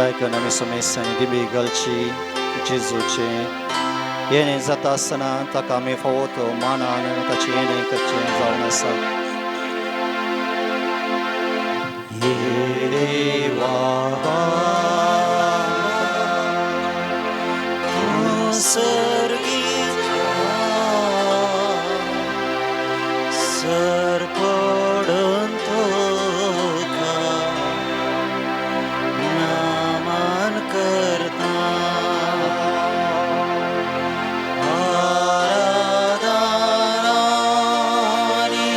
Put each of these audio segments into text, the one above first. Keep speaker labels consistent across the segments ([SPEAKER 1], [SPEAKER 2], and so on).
[SPEAKER 1] आयकून आमी सुमेस्तांनी दिमी घालची जेजूचें येणें जाता आसतना ताका आमी फावो तो मानान ताचें येणें करचें जावन आसा. ये देवा तूं सर्गीच्या सर पडून तुका नमन करता. आराधनानी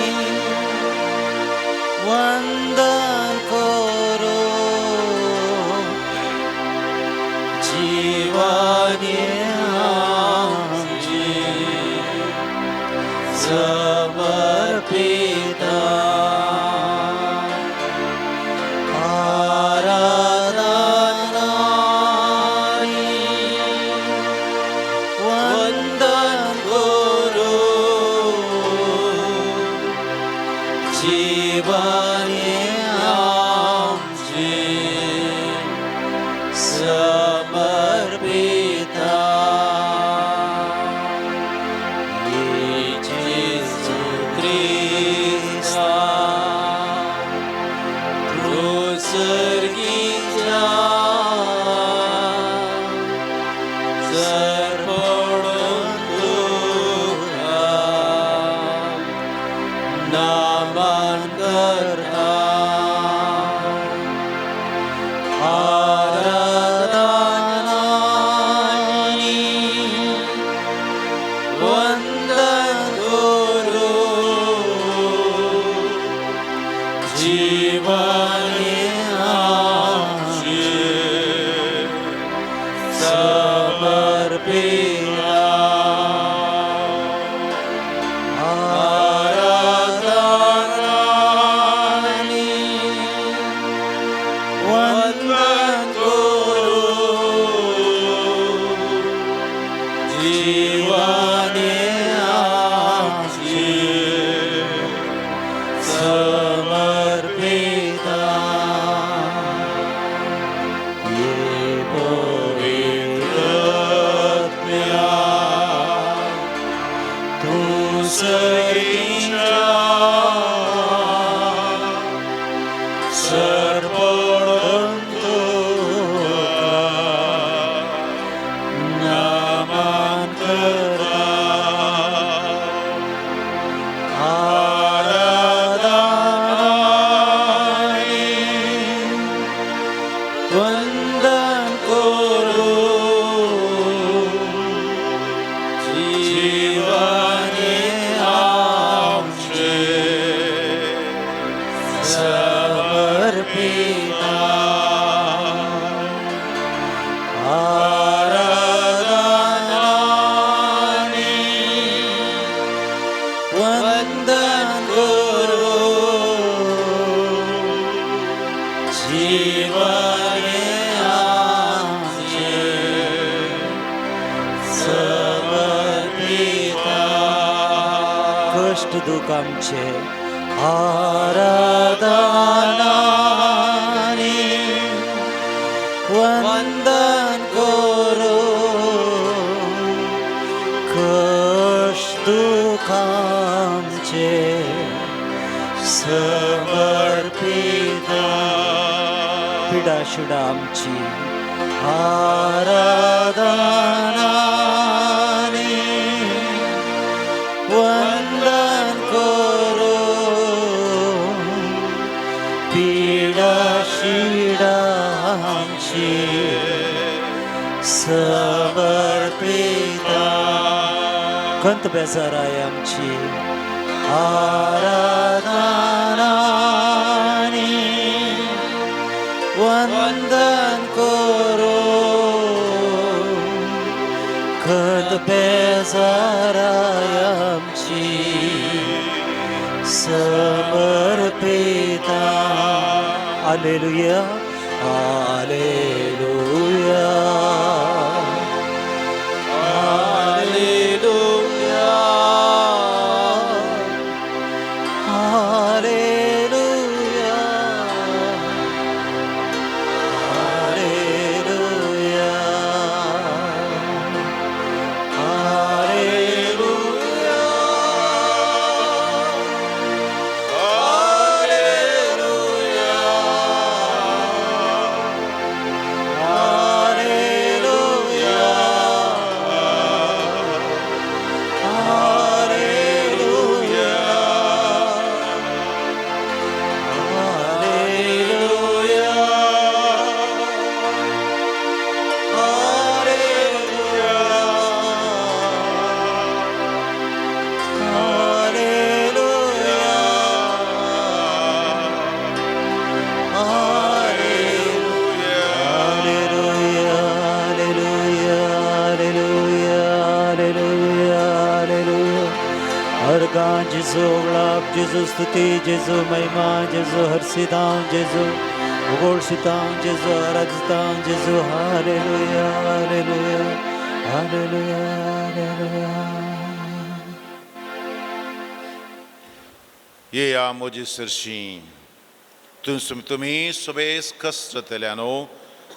[SPEAKER 1] वंदन करो जीवनी आमची समर्पिता. आराधनानी वंदन करो जीवनी आमची समर्पिता. जेजू क्रिस्ता तूं सर्गीच्या सर पडून तुका नमन करता. आराधनानी वंदन करो जीवनी आमची समर्पिता. आराधनानी वंदन करो जीवनी आमची समर्पिता. ये पवित्र आत्म्या तूं सर्गीच्या सर पडून तुका नमन करता. आराधनानी वंदन करो जीवनी आमचे समर्पिता. आराधनानी वंदन करो जीवनी आमचे समर्पिता.
[SPEAKER 2] कश्ट दुख आमचे आराधनानी वंदन करो कश्ट दुख आमचे समर्पिता. पिडा शिडा आमची आराधनानी वंदन करो पिडा शिडा आमची समर्पिता. खंत बेजाराय आमची आराधनानी वंदन करो खंत बेजाराय आमची समर्पिता. Alleluia, alleluia,
[SPEAKER 1] alleluia,
[SPEAKER 2] alleluia, alleluia. होगळाप जेजू स्तुती जेजू महिमा जेजू हर्षितां जेजू उगोळशितां जेजू आराधितां जेजू hallelujah hallelujah hallelujah hallelujah.
[SPEAKER 3] येया म्हजी सरशी तुमी सुबेस कश्टतल्यानो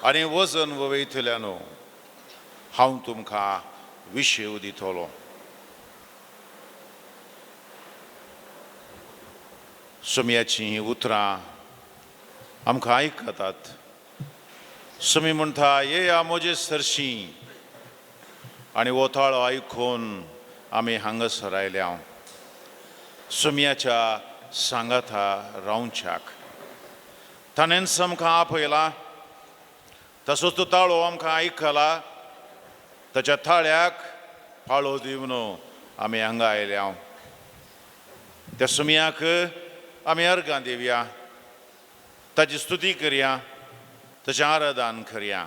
[SPEAKER 3] आनी वजन वयतल्यानो हांव तुमकां विशेव दितलो. सुम्याचीं हीं उतरां आमकां आयकतात. सुमी म्हणटा येया म्हजे सरशी आनी हो ताळो आयकून आमी हांगासर आयल्या सुम्याच्या सांगाता रावच्याक. ताणेंच आमकां आपयला तसोच तो ताळो आमकां आयकला. ताच्या ताळ्याक पाळो दिवन आमी हांगा आयल्या. त्या सुम्याक आमी अर्गां दिवया, ताची स्तुती करया, ताचें आराधन करया.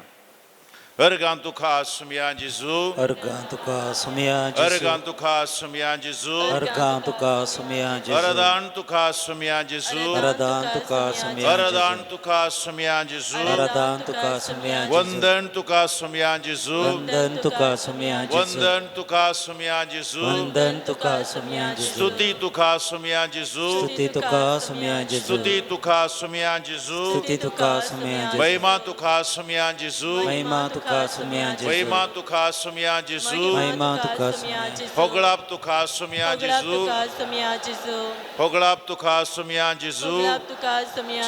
[SPEAKER 3] अर्गां तुका सुम्या जेजू,
[SPEAKER 2] अर्गां तुका सुमया जेजू,
[SPEAKER 3] अर्गां तुका सुम्या जेजू,
[SPEAKER 2] अर्गां तुका सुमया जेजू,
[SPEAKER 3] अरदान तुका सुम्या जेजू,
[SPEAKER 2] अरदान तुका सुमया
[SPEAKER 3] अरदान तुका सुम्या जेजू,
[SPEAKER 2] अरदान तुका सुमया जेजू,
[SPEAKER 3] वंदन तुका सुम्या जेजू,
[SPEAKER 2] वंदन तुका सुमया जेजू,
[SPEAKER 3] वंदन तुका सुम्या जेजू,
[SPEAKER 2] वंदन तुका सुमया जेजू,
[SPEAKER 3] स्तुती तुका सुम्या जेजू,
[SPEAKER 2] स्तुती तुका सुमया जेजू,
[SPEAKER 3] स्तुती तुका सुम्या जेजू,
[SPEAKER 2] स्तुती तुका सुमया जेजू,
[SPEAKER 3] महिमा तुका सुम्या जेजू,
[SPEAKER 2] महिमा तुका सुमया जेजू,
[SPEAKER 3] महिमा तुका सुम्या जेजू,
[SPEAKER 2] महिमा तुका सुमया
[SPEAKER 3] होगळाप तुका सुम्या जेजू, होगळाप तुका सुम्या जेजू,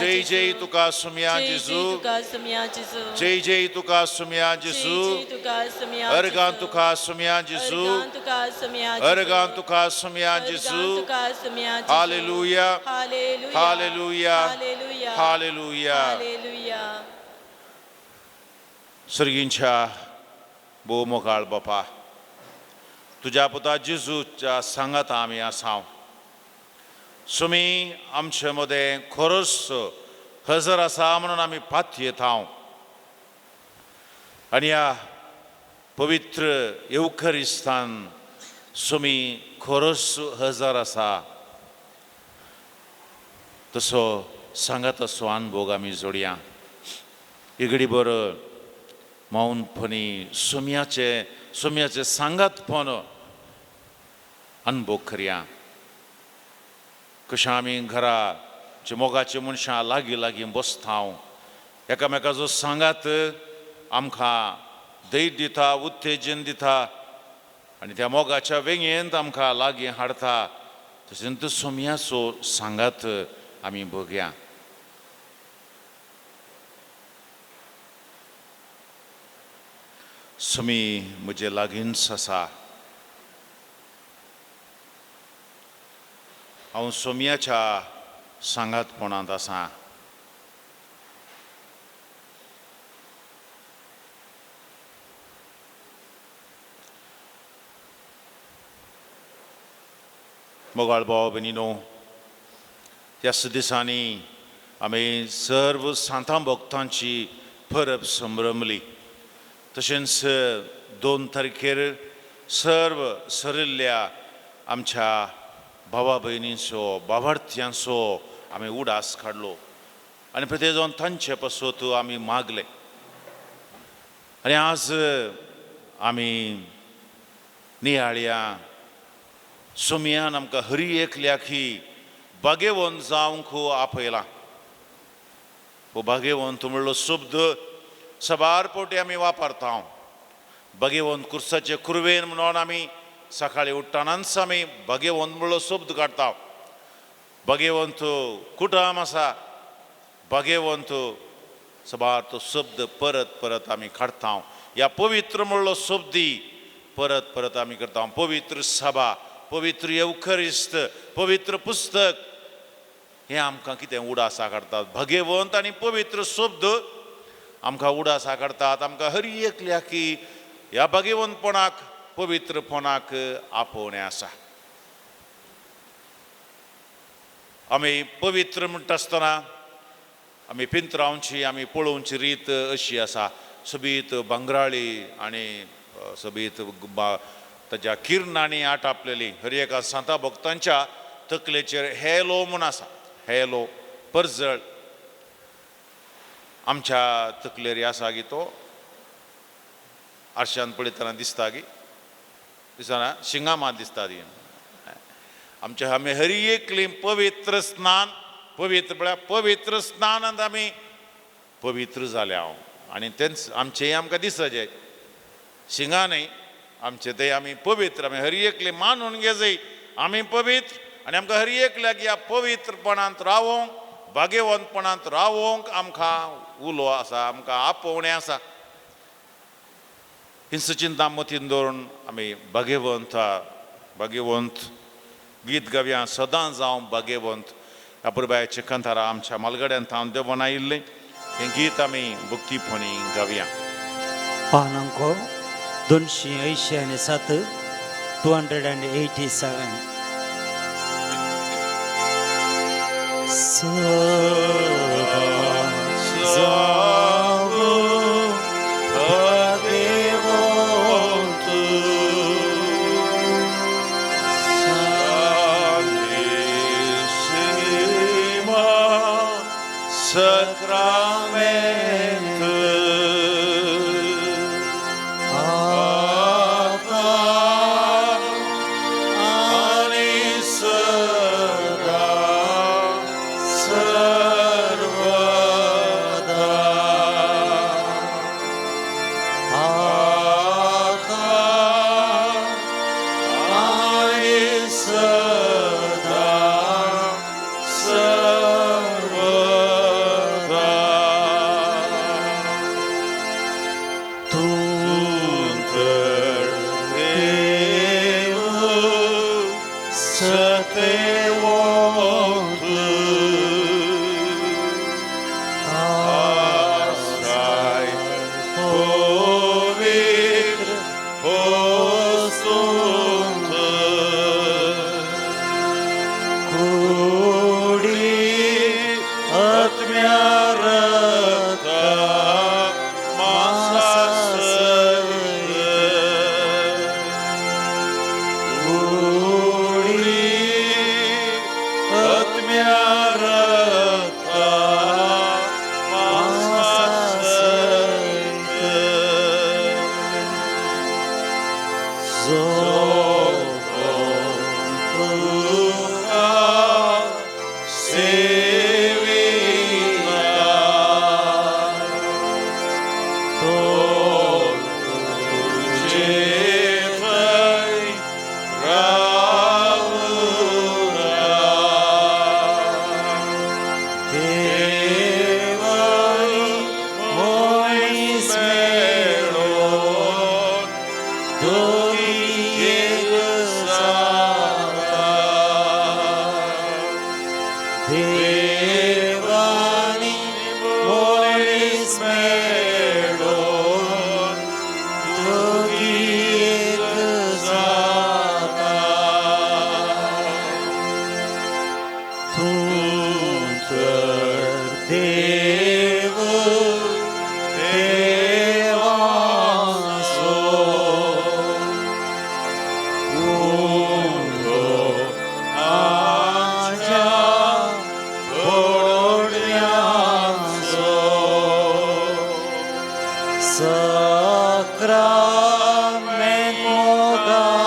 [SPEAKER 3] जय जय तुका सुम्या जेजू, जय जय तुका सुम्या जेजू, अर्गां तुका सुम्या जेजू, अर्गां तुका सुम्या जेजू. Hallelujah hallelujah hallelujah. सर्गींच्या भोव मोगाळ बापा, तुज्या पुता जेजूच्या सांगाता आमी आसाव. सुमी आमचे मदें खरोच हजर आसा म्हणून आमी पातयेता. आनी ह्या पवित्र येवखरिस्तान सुमी खरोच हजर आसा तसो सांगात तसो अनभोग आमी जोडया. इगडी बरो मौनपणी सुम्याचे सुम्याचे सांगातपण अनभोग करया. कशें आमी घरा जे मोगाची मनशां लागीं लागीं बसता एकामेकाचो सांगात आमकां धैर्य दिता, उत्तेजन दिता आनी त्या मोगाच्या वेंगेंत आमकां लागीं हाडटा. तशेंच सोम्याचो सांगात आमी बघया. सुमी म्हजे लागींच आसा. हांव सोम्याच्या सांगातपणांत आसा. मोगाळ भाव भयणीनो, ह्या दिसांनी आमी सर्व सांतां भक्तांची परब संभ्रमली. तशेंच 2 तारखेर सर्व सरिल्ल्या आमच्या भावा भयणींचो भावार्थ्यांचो आमी उडास काडलो आनी प्रत्येक जावन तांचे पासत आमी मागले. आनी आज आमी नियाळया सोमयान आमकां हरी एकल्याक ही भागेवंत जावंक आपयला. हो भागेवंत म्हणलो शब्द सबार पोटी आमी वापरता. भागेवंत कुर्साचे कुरवेन म्हणून आमी सकाळी उठ्ठानाच आमी भागेवंत म्हणलो शब्द काडटा. भागेवंत कुटाम आसा, भागेवंत सबार तो शब्द परत परत आमी काडटा. ह्या पवित्र म्हणलो शब्दी परत परत आमी करता. पवित्र सभा, पवित्र येवखरिस्त, पवित्र पुस्तक हें आमकां कितें उडासा काडटात. भागेवंत आनी पवित्र शब्द आमकां उडासा काडटात. आमकां हर एकल्याक ह्या भागेवंतपणाक पवित्रपणाक आपोवणें आसा. आमी पवित्र म्हणटा आसतना आमी पिंत्रावची आमी पळोवची रीत अशी आसा. सोबीत भांगराळी आनी सोबीत ताच्या किरणांनी आटापलेली हर एका सांता भक्तांच्या तकलेचेर हेलो म्हूण आसा, हेलो परजळ आमच्या तकलेर आसा गी, तो आरशान पळयतना दिसता गी, दिसना शिंगां मात दिसता ती आमच्या. आमी हरी एकली पवित्र स्नान, पवित्र म्हळ्यार पवित्र स्नानांत आमी पवित्र जाले हांव आनी तेंच आमचेंय आमकां दिसत शिंगां न्ही आमचे ते आमी पवित्र. आमी हरी एकली मानून घेजय आमी पवित्र आनी आमकां हरी एकल्याक ह्या पवित्रपणांत रावोंक, भाग्यवंतपणांत रावोंक आमकां उलो आसा, आमकां आपोवणें आसा. ही चिंता मतीन दवरून आमी भाग्यवंत भाग्यवंत गीत गावया. सदां जावं भाग्यवंत ह्या पुरबायाचे कंतारा आमच्या मालगड्यान थावन देवून आयिल्लें हें गीत आमी भक्तीपणी गावया.
[SPEAKER 2] पान अंको 287, 287.
[SPEAKER 3] Sacramento आतां आनी सदां सर्वदा, आतां आनी सदां सर्वदा. तूं तर देव सत्यवंत, आसाय पवित्र वस्तुंत, कुडी आत्म्या रक्ता मांसासयत, कुडी आत्म्या रक्ता मांसासयत, जो तुका सेविता तो तुजे थंय रावता. देवानी मनीस मेळोन दोगी एक जाता, देवानी मनीस मेळोन दोगी एक जाता. तूं तर देव देवांचो, उंडो आमच्या व्हडल्यांचो, सक्रामेंत मोगाचो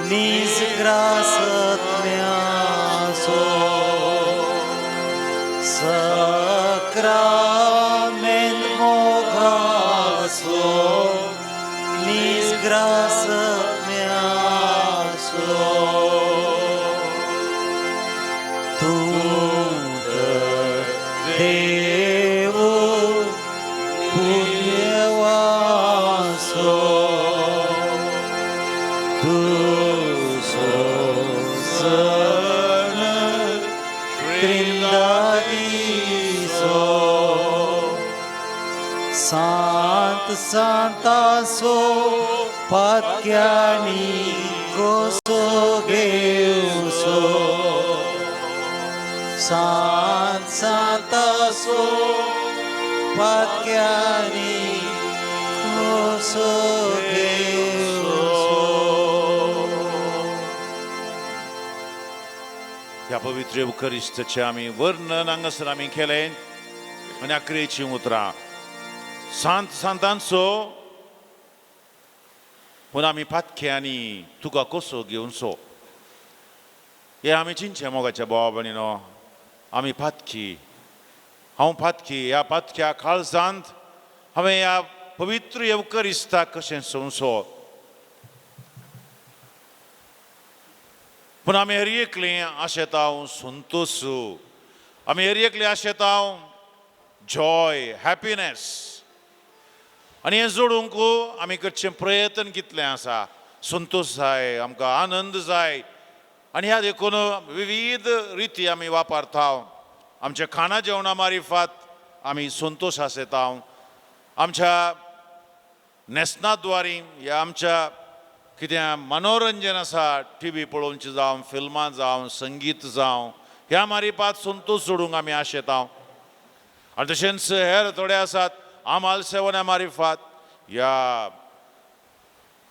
[SPEAKER 3] नीज ग्रासत्म्याचो, सक्रामेंत मोगाचो नीज ग्रासत्म्याचो. तूं तर देव पुण्यवासो, तुजो जन त्रिंदादीसो, सांत सांतासो पातक्यांनी गोसो घेवचो, सांत सांतासो पातक्यांनी गोसो घेवचो. ह्या पवित्र येवकरिस्ताचें आमी वर्णन हांगासर आमी केलें आनी आक्रेचीं उतरां सांत सांतांचो पूण आमी पातक्यांनी तुका कसो घेवचो हे आमी चिंचे मोगाच्या भावा भयणीनो. आमी पातकी, हांव पातकी. ह्या पातक्या काळजांत हांवें ह्या पवित्र येवकरिस्ताक कशें सोंसो? पूण आमी हर एकलीं आशेतांव संतोश, आमी हर एकलीं आशेतांव जॉय, हॅपिनेस. आनी हें जोडूंक आमी करचें प्रयत्न कितलें आसा. संतोश जाय आमकां, आनंद जाय. आनी ह्या देखून विविध रिती आमी वापरता. आमच्या खाणा जेवणा मारिफात आमी संतोश आसयता. आमच्या न्हेसणा द्वारी या आमच्या कितें मनोरंजन आसा, टिवी पळोवचें जावं, फिल्मां जावं, संगीत जावं, ह्या मारिफात संतोश जोडूंक आमी आशेता. आनी तशेंच हेर थोडे आसात आमाल सेवना मारिफात या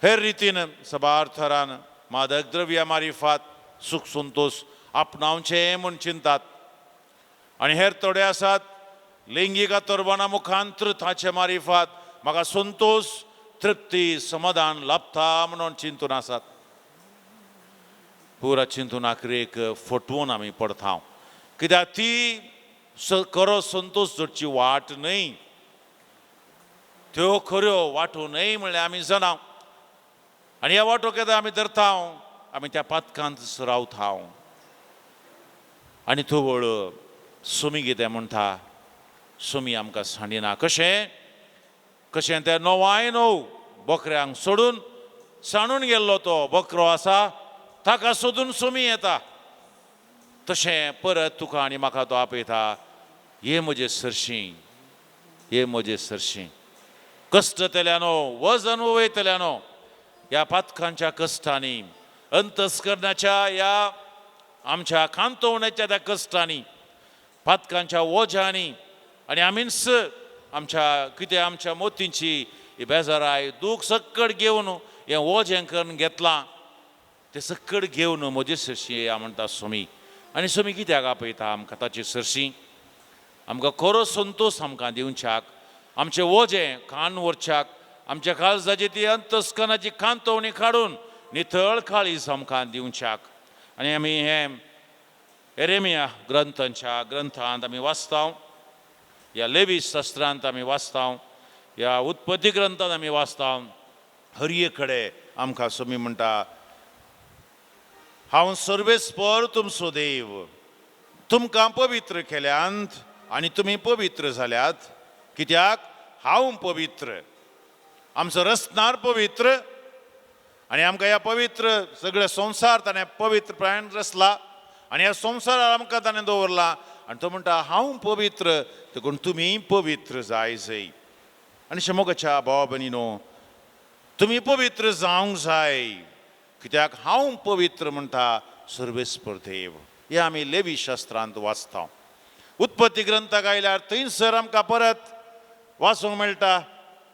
[SPEAKER 3] हेर रितीन सबार थरान मादक द्रव्या मारिफात सुख संतोश आपणावचें म्हूण चिंतात. आनी हेर थोडे आसात लिंगीक तोरबाना मुखांत्र ताचे मारिफात म्हाका संतोश, तृप्ती, समाधान लाभता म्हणून चिंतून आसात. पुरा चिंतून आखरेक फटवून आमी पडता, कित्याक ती खरो संतोश जोडची वाट न्हय, त्यो खऱ्यो वाटो न्हय म्हणल्यार आमी जाणा. आनी ह्या वाटो केन्ना आमी धरता, आमी त्या पातकांत रावता. आनी तवळ सुमी कितें म्हणटा, सुमी आमकां सांडिना. कशें कशें त्या णवाय णव बोकऱ्यांक सोडून सांडून गेल्लो तो बकरो आसा, ताका सोदून सुमी येता. तशें परत तुका आनी म्हाका तो आपयता, ये म्हजे सरशीं, ये म्हजे सरशीं. कश्टतल्यानो, वजन वयतल्यानो, ह्या पातकांच्या कश्टांनी, अंतस्करणाच्या ह्या आमच्या खांतोवण्याच्या त्या कश्टांनी, पातकांच्या ओझ्यांनी, आनी आमीच आमच्या कितें आमच्या मोतींची बेजाराय, दूख सक्कड घेवन हें ओझें करून घेतलां, तें सक्कड घेवन म्हजे सरशीं येया म्हणटा स्वामी. आनी स्वामी कित्याक आपयता आमकां ताचे सरशीं? आमकां खरो संतोश आमकां दिवच्याक, आमचें ओझें कान व्हरच्याक, आमच्या काळजाची ती अंतस्कनाची खांतोवणी काडून नितळ काळीज आमकां दिवच्याक. आनी आमी हें एरेमिया ग्रंथांच्या ग्रंथांत आमी वाचता, ह्या लेवी शास्त्रांत आमी वाचता, ह्या उत्पत्ती ग्रंथांत आमी वाचता. हर एक कडेन आमकां स्वामी म्हणटा, हांव सर्वेस्पर तुमचो देव, तुमकां पवित्र केल्यांत आनी तुमी पवित्र जाल्यात, कित्याक हांव पवित्र. आमचो रसनार पवित्र आनी आमकां ह्या पवित्र सगळे संवसार ताणें पवित्रपणान रचला आनी ह्या संवसारार आमकां ताणें दवरला. आनी तो म्हणटा हांव पवित्र देखून तुमी पवित्र जाय जय. आनी शमोगाच्या भावा भयणीनो, तुमी पवित्र जावंक जाय, कित्याक हांव पवित्र म्हणटा सर्वेस्पर देव. हें आमी लेवी शास्त्रांत वाचता. उत्पत्ती ग्रंथाक आयल्यार थंयसर आमकां परत वाचूंक मेळटा,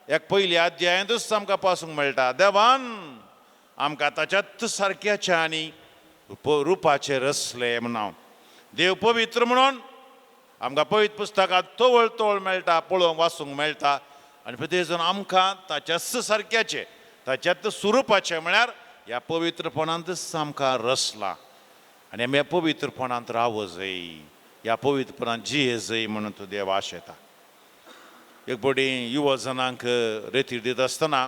[SPEAKER 3] एक पयल्या अध्यायांतूच आमकां वाचूंक मेळटा, देवान आमकां ताच्याच सारक्याच्या आनी रुपाचें रचलें म्हणून. देव पवित्र म्हणून आमकां पवित्र पुस्तकांत तवळ तवळ मेळटा, पळोवंक वाचूंक मेळटा. आनी प्रत्येक आमकां ताच्याच सारक्याचें, ताच्याच स्वरुपाचें म्हळ्यार ह्या पवित्रपणांतच आमकां रचलां. आनी आमी ह्या पवित्रपणांत रावो जाय, ह्या पवित्रपणांत जिये जाय म्हणून तो देव आशेता. एक फावटी युवा जणांक रेतीर दिता आसतना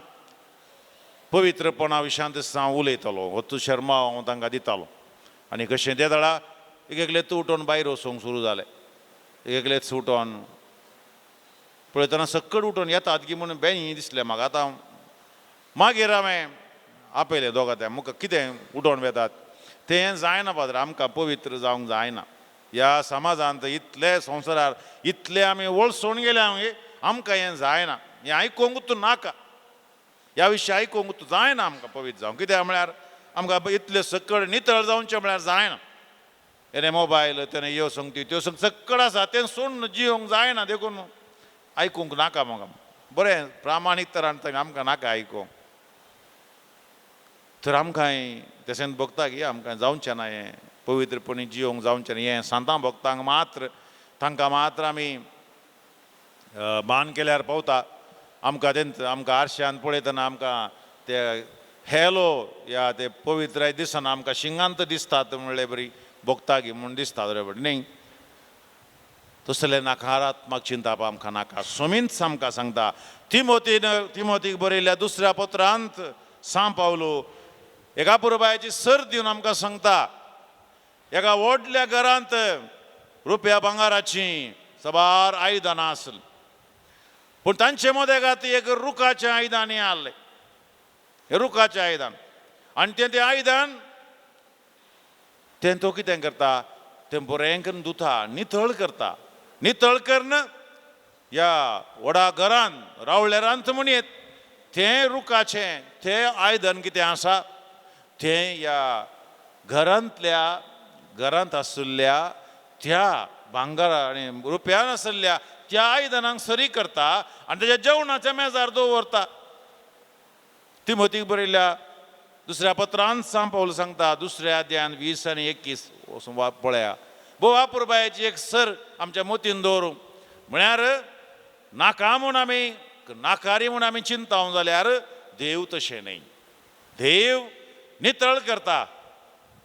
[SPEAKER 3] पवित्रपणा विशयांत हांव उलयतालो, हो शर्मा हांव तांकां दितालो. आनी कशें ते दळा एक एकलेच उठोवन भायर वचूंक सुरू जालें, एक एकलेच उठोवन पळयतना सक्कड उठोवन येतात की म्हणून बेनी दिसलें म्हाका. आतां मागीर हांवें आपयलें दोगां त्या मुखार, कितें उठोवन वेतात तें जायना पाद्र, आमकां पवित्र जावंक जायना. ह्या समाजांत इतले संवसारार इतले आमी वळसोवन गेले, आमकां हें जायना, हें आयकूंक तूं नाका, ह्या विशय आयकूंक तूं जायना आमकां पवित्र जावंक. कित्याक म्हळ्यार आमकां इतले सक्कड नितळ जावचें म्हळ्यार जायना. तेणें मोबायल, तेणें ह्यो संगती त्यो संग सक्कड आसा, तें सोडून जियोंक जायना, देखून आयकूंक नाका म्हाका. बरें प्रामाणीक तरान आमकां नाका आयकूंक. तर आमकांय तशेंच भोगता की आमकां जावचें ना हें. पवित्रपणी जियोंक जावचें न्ही. हें सांतां भक्तांक मात्र, तांकां मात्र आमी मान केल्यार पावता. आमकां तेंच आमकां आरशान पळयतना आमकां ते हेलो या ते पवित्राय दिसना, आमकां शिंगांत दिसतात म्हणले बरी भोगता म्हूण दिसता बरोबर न्ही. तसले नकारात्मक चिंताप आमकां नाका. सोमींच आमकां सांगता तिमोतीक बरयल्ल्या दुसऱ्या पत्रांत सां पावलो एका पुरबायाची सर दिवन आमकां सांगता, एका व्हडल्या घरांत रुपया भांगाराची सबार आयदनां आसली, पूण तांचे मदें एक रुखाचें आयदन हें आहलें, हें रुखाचें आयदन. आनी तें तें आयदन तें तो कितें करता, तें बरें करून धुता, नितळ करता. नितळ करून ह्या व्हडा घरान रावळ्या रांत म्हणयेत तें रुखाचें तें आयदन कितें आसा तें ह्या घरांतल्या घरांत आशिल्ल्या त्या भांगरा आनी रुपयान आशिल्ल्या त्या आयदनांक सरी करता आनी तेज्या जेवणाच्या मेजार दवरता. तिमोतीक बरयल्ल्या दुसऱ्या पत्रान सां पावल सांगता, दुसऱ्या अध्यायान 20 आनी 21 वचून पळया. भोव अपुरबायेची एक सर आमच्या मोतीन दवरूं म्हळ्यार नाका म्हूण आमी नाकारी म्हूण आमी चिंतावं जाल्यार देव तशें न्हय. देव नितळ करता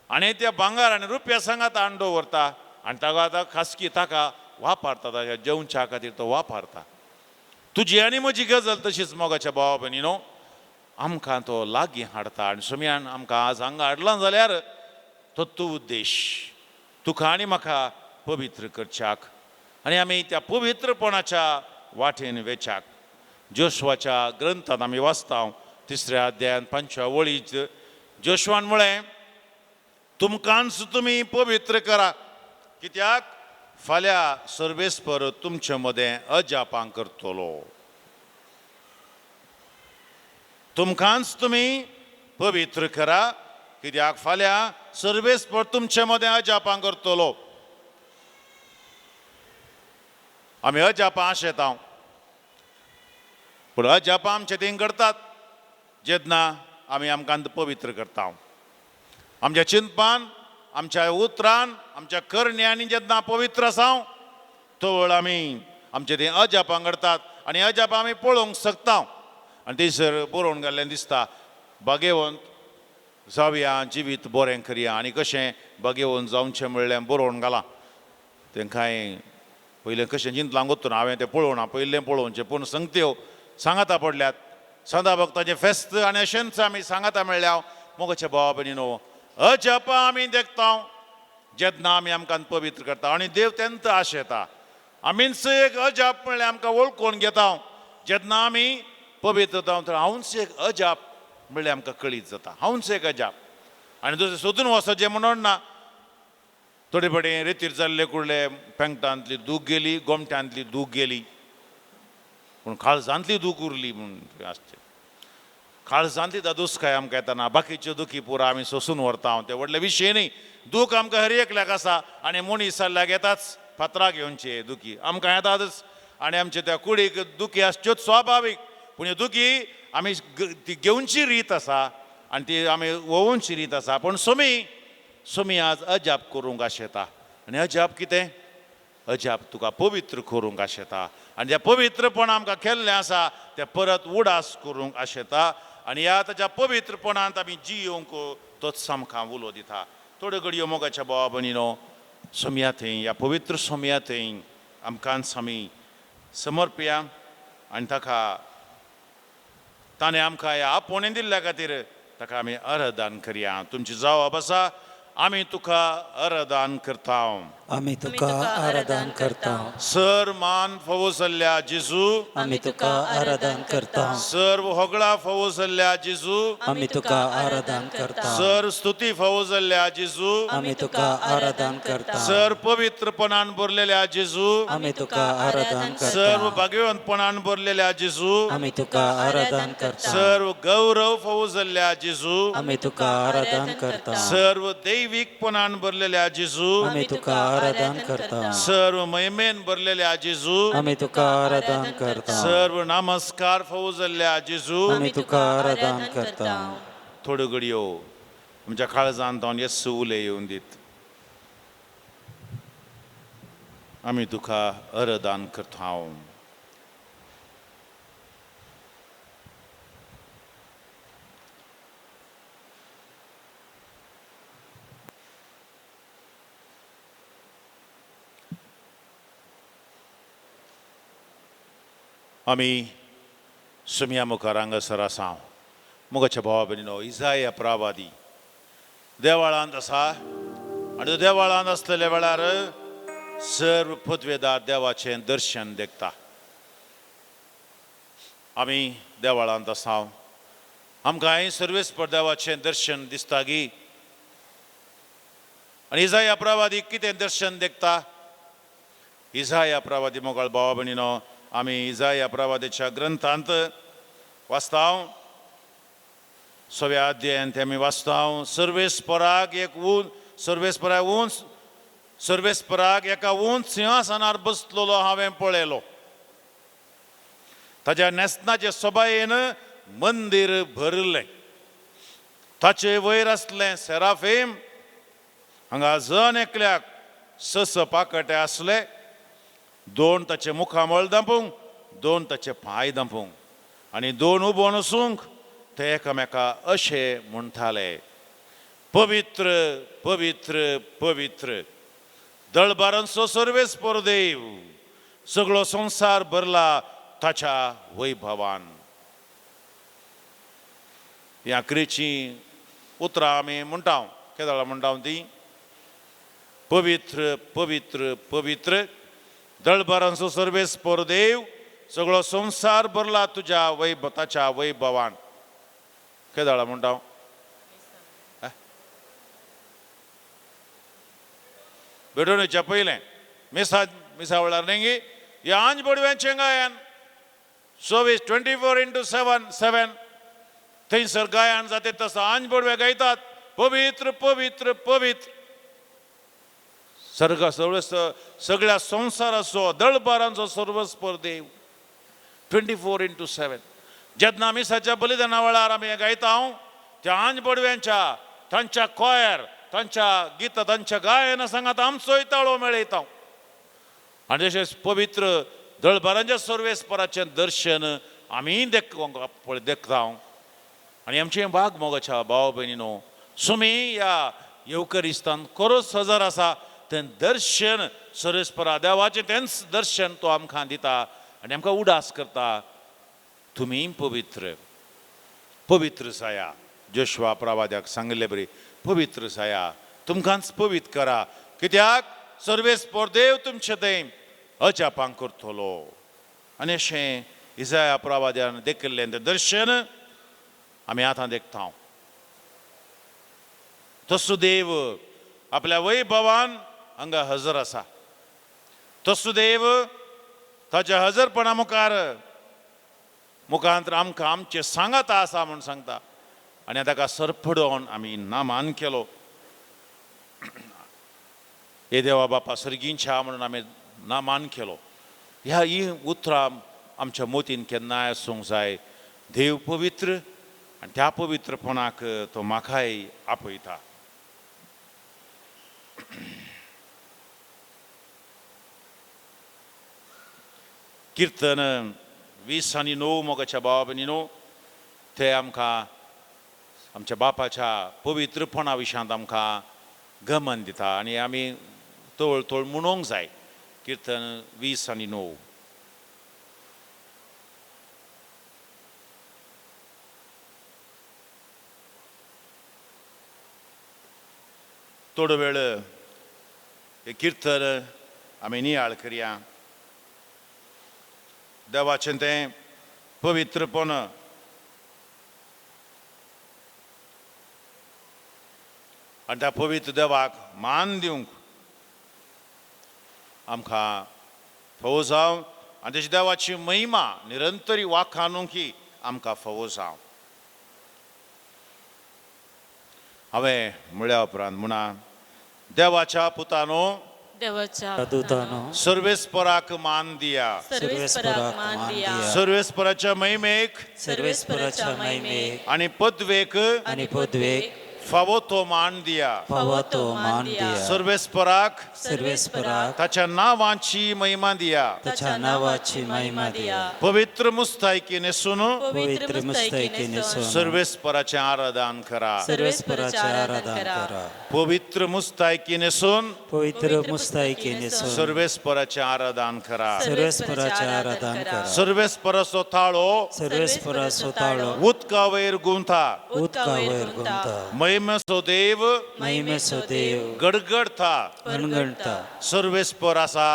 [SPEAKER 3] आनी त्या भांगर आनी रुपया सांगात हाडून दवरता आनी ताका आतां खासकी ताका वापरता, ताच्या जेवच्या खातीर तो वापरता. तुजी आनी म्हजी गजाल तशीच मोगाच्या भावा भयणी न्हू, आमकां तो लागीं हाडटा आनी सोमयान आमकां आज हांगा हाडला जाल्यार तो तूं उद्देश तुका आनी म्हाका पवित्र करच्याक आनी आमी त्या पवित्रपणाच्या वाटेन वेच्याक. जोशवाच्या ग्रंथांत आमी वाचता 3ऱ्या अध्यायान 5व्या वळीच जोशवान म्हळें, तुमकांच तुमी पवित्र करा, कित्याक फाल्यां सर्वेस्पर तुमचे मदें अजापां करतलो. तुमकांच तुमी पवित्र करा, कित्याक फाल्यां सर्वेस्पर तुमचे मदें अजापां करतलो. आमी अजापां आशेता, पूण अजापां आमचे थंय करतात जेन्ना आमी आमकां पवित्र करता. आमच्या चिंतपान, आमच्या उतरान, आमच्या करण्यांनी जेन्ना पवित्र आसा तवळ आमी आमचे थंय अजापां करतात आनी अजापां आमी पळोवंक शकता. आनी थंयसर बरोवन घाल्लें दिसता, भागेवंत जावया जिवीत बरें करया. आनी कशें भागेवंत जावचें म्हणलें बरोवन घालां. तें कांय पयलें कशें चिंतलां गोत्तून हांवें तें पळोवना, पयलें पळोवचें, पूण संगत्यो सांगाता पडल्यात सदां भक्ताचें फेस्त आनी अशेंच आमी सांगाता मेळ्ळ्या. मोगाचे भावा भयणी न्हू, अजापां आमी देखता जेन्ना आमी आमकां पवित्र करता आनी देव तेंच आशेता. आमीच एक अजाप म्हणल्यार आमकां वळखून घेता जेन्ना आमी पवित्र जाता तर हांवूच एक अजाप म्हणल्यार आमकां कळीत जाता, हांवूच एक अजाप. आनी दुसरें सोदून वचचें म्हणून ना, थोडे फाटी रेतीर जाल्ले कुडले पेंगटांतली दूख गेली, गोमट्यांतली दूख गेली, पूण काळजांतली दूख उरली म्हूण आसचें. काळजांतली दादूसकाय आमकां येताना बाकीच्यो दुखी पुरा आमी सोसून व्हरता, तें व्हडलें विशय न्ही. दूख आमकां हर एकल्याक आसा आनी मनीस जाल्ल्याक येताच, फातराक येवचे दुखी आमकां येतातच आनी आमच्या त्या कुडीक दुखी आसच्योच स्वाभावीक, पूण ह्यो दुखी आमी ती घेवची रीत आसा आनी ती आमी वोवची रीत आसा. पूण सोमी सोमी आज अजाप करूंक आशेता. आनी अजाप कितें? अजाप तुका पवित्र करूंक आशेता आनी त्या पवित्रपण आमकां केल्लें आसा तें परत उडास करूंक आशेता आनी ह्या ताच्या पवित्रपणांत आमी जियोवंक तोच आमकां उलो दिता. थोड्यो घडयो मोगाच्या भावा भयणीनो, सोमया थंय ह्या पवित्र सोमया थंय आमकांच आमी समर्पया आनी ताका ताणें आमकां ह्या आपोवणें दिल्ल्या खातीर ताका आमी अर्दान करया. तुमची जवाब आसा, आमी तुका अर्दान करता,
[SPEAKER 2] आमी तुका आराधन करता.
[SPEAKER 3] सर मान फावो जाल्ल्या जेजू,
[SPEAKER 2] आमी तुका आराधन करता.
[SPEAKER 3] सर्व होगळा फावो जाल्ल्या जेजू,
[SPEAKER 2] आमी तुका आराधन करता.
[SPEAKER 3] सर स्तुती फावो जाल्ल्या जेजू,
[SPEAKER 2] आमी तुका आराधन करता.
[SPEAKER 3] सर पवित्रपणान भरलेल्या जेजू,
[SPEAKER 2] आमी तुका आराधन
[SPEAKER 3] सर्व
[SPEAKER 2] करता.
[SPEAKER 3] भाग्यवंतपणान भरलेल्या जेजू,
[SPEAKER 2] आमी तुका आराधन करता.
[SPEAKER 3] सर्व गौरव फावो जाल्ल्या जेजू,
[SPEAKER 2] आमी तुका आराधन करता.
[SPEAKER 3] सर्व दैवीकपणान भरलेल्या जेजू,
[SPEAKER 2] आमी तुका आराधन करता.
[SPEAKER 3] सर्व महिमेन भरलेल्या जेजू,
[SPEAKER 2] आमी तुका आराधन करता.
[SPEAKER 3] सर्व नमस्कार फावो जाल्ल्या जेजू.
[SPEAKER 2] आमी तुका आराधन करता.
[SPEAKER 3] थोड्यो घडयो आमच्या काळजान जावन येसू उलय येवन दीत. आमी तुका आराधन करता. आमी सुमया मुखार हांगासर आसा. मुखाच्या भावा भयणीनो, इजाया प्रवादी देवाळांत आसा आनी तो देवाळांत आसलेल्या वेळार सर्व पदवेदार देवाचें दर्शन देखता. आमी देवाळांत आसा, आमकांय सर्वेस्पर देवाचें दर्शन दिसता गी. आनी इजाया प्रवादी कितें दर्शन देखता? इजाया प्रवादी मोगाळ भावा भयणीनो, आमी इजाया प्रवादीच्या ग्रंथांत वाचता, सव्या अध्यायांत आमी वाचता, सर्वेस्पराक एक उंच, सर्वेस्पराक उंच, सर्वेस्पराक एका उंच सिंहासनार बसलेलो हांवें पळयलो. ताज्या न्हेसणाचे सोबायेन मंदीर भरिल्लें. ताचे वयर आसलें सेराफीम. हांगा जण एकल्याक 6 पाकटे आसले, 2 ताचे मुखामळ दांपूंक, 2 ताचे पांय दांपूंक आनी 2 उबो वसूंक. ते एकामेका अशें म्हणटाले, पवित्र पवित्र पवित्र दळबारांचो सर्वेस्पर देव, सगळो संवसार भरला ताच्या वैभवान. ह्या आखरीचीं उतरां आमी म्हणटा, केदळा म्हणटा ती, पवित्र पवित्र पवित्र दळबारांचो सर्वेस्पर देव, सगळो संवसार भरला तुज्या वैभव ताच्या वैभवान. केदळा म्हणटा? भेटवणेच्या पयलें मिसा मिसा वेळार न्ही ह्या आंज बडव्यांचें गायन 24 24x7 7 थंयसर गायन जाता तसो आंज बडवे गायतात, पवित्र पवित्र पवित्र. सर्ग सर्व सगळ्या संवसाराचो दळबारांचो सर्वस्पर देव 24x7. जेन्ना मिसाच्या बलिदाना वेळार आमी गायता त्या आंज बडव्यांच्या तांच्या कोयर तांच्या गीता तांच्या गायना सांगात आमचोय ताळो मेळयता. आनी तशेंच पवित्र दळबारांच्या सर्वेस्पराचें दर्शन आमी पळय देखता. आनी आमचें बाग मोगाच्या भाव भयणीनो, सुमी ह्या येवकरिस्तान खरोच हजर आसा तें दर्शन सर्वेस्परा देवाचें तेंच दर्शन तो आमकां दिता आनी आमकां उडास करता, तुमी पवित्र पवित्र जाया. जोशवा प्रवाद्याक सांगिल्ले बरी, पवित्र जाया, तुमकांच पवित्र करा, कित्याक सर्वेस्पर देव तुमचें थंय अजापां करतलो. आनी अशें इजाया प्रवाद्यान देखिल्लें तें दर्शन आमी आतां देखता. तसो देव आपल्या वैभवान हांगा हजर आसा. तसो देव ताच्या हजरपणा मुखार मुखांत आमकां आमचें सांगात आसा म्हूण सांगता. आनी ताका सरपडोवन आमी नामान केलो. हे देवा बापा सर्गींच्या म्हणून आमी नामान केलो. ह्या ही उतरां आमच्या मोतीन केन्नाय आसूंक जाय. देव पवित्र आनी त्या पवित्रपणाक तो म्हाकाय आपयता. किर्तन 20 आनी 9 मोगाच्या भावा भयणीनो, ते आमकां आमच्या बापाच्या पवित्रपणा विशयांत आमकां गमन दिता आनी आमी तवळ तवळ म्हणूंक जाय. किर्तन 20 आनी 9. थोडो वेळ हे किर्तन आमी नियाळ करया. देवाचें तें पवित्रपण आनी त्या पवित्र देवाक मान दिवंक आमकां फावो जावं आनी तेची देवाची महिमा निरंतरी वाखाणूंक आमकां फावो जावं. हांवें म्हळ्या उपरांत म्हणा, देवाच्या पुतानो,
[SPEAKER 4] देवाच्या
[SPEAKER 2] दुतानो,
[SPEAKER 3] सर्वेस्पराक मान दिया,
[SPEAKER 4] सर्वेस्पराक मान दिया,
[SPEAKER 3] सर्वेस्पराच्या महिमेक
[SPEAKER 2] सर्वेस्पराच्या महिमेक
[SPEAKER 3] आनी पदवेक
[SPEAKER 2] आनी पदवेक
[SPEAKER 3] फावो तो मान दिया।
[SPEAKER 2] फावो तो मान दिया।
[SPEAKER 3] सर्वेस्पराक
[SPEAKER 2] सर्वेस्पराक
[SPEAKER 3] ताच्या नांवाची महिमा दिया।
[SPEAKER 2] ताच्या नांवाची महिमा दिया।
[SPEAKER 3] पवित्र मुस्तायकी न्हेसून
[SPEAKER 2] पवित्र मुस्तैकी न्हेसून
[SPEAKER 3] सर्वेस्पराचें आराधन करा।
[SPEAKER 2] सर्वेस्पराचें आराधन करा।
[SPEAKER 3] पवित्र मुस्तायकी न्हेसून
[SPEAKER 2] पवित्र मुस्तैकी न्हेसून
[SPEAKER 3] सर्वेस्पराचें आराधन करा।
[SPEAKER 2] सर्वेस्पराचें आराधन करा।
[SPEAKER 3] सर्वेस्पराचो ताळो
[SPEAKER 2] सर्वेस्पराचो ताळो
[SPEAKER 3] उदका वयर गुंथा।
[SPEAKER 2] उदका वयर गुंता।
[SPEAKER 3] महिमेचो देव
[SPEAKER 2] महिमेचो देव
[SPEAKER 3] गडगडता।
[SPEAKER 2] गणगणता।
[SPEAKER 3] सर्वेस्पर आसा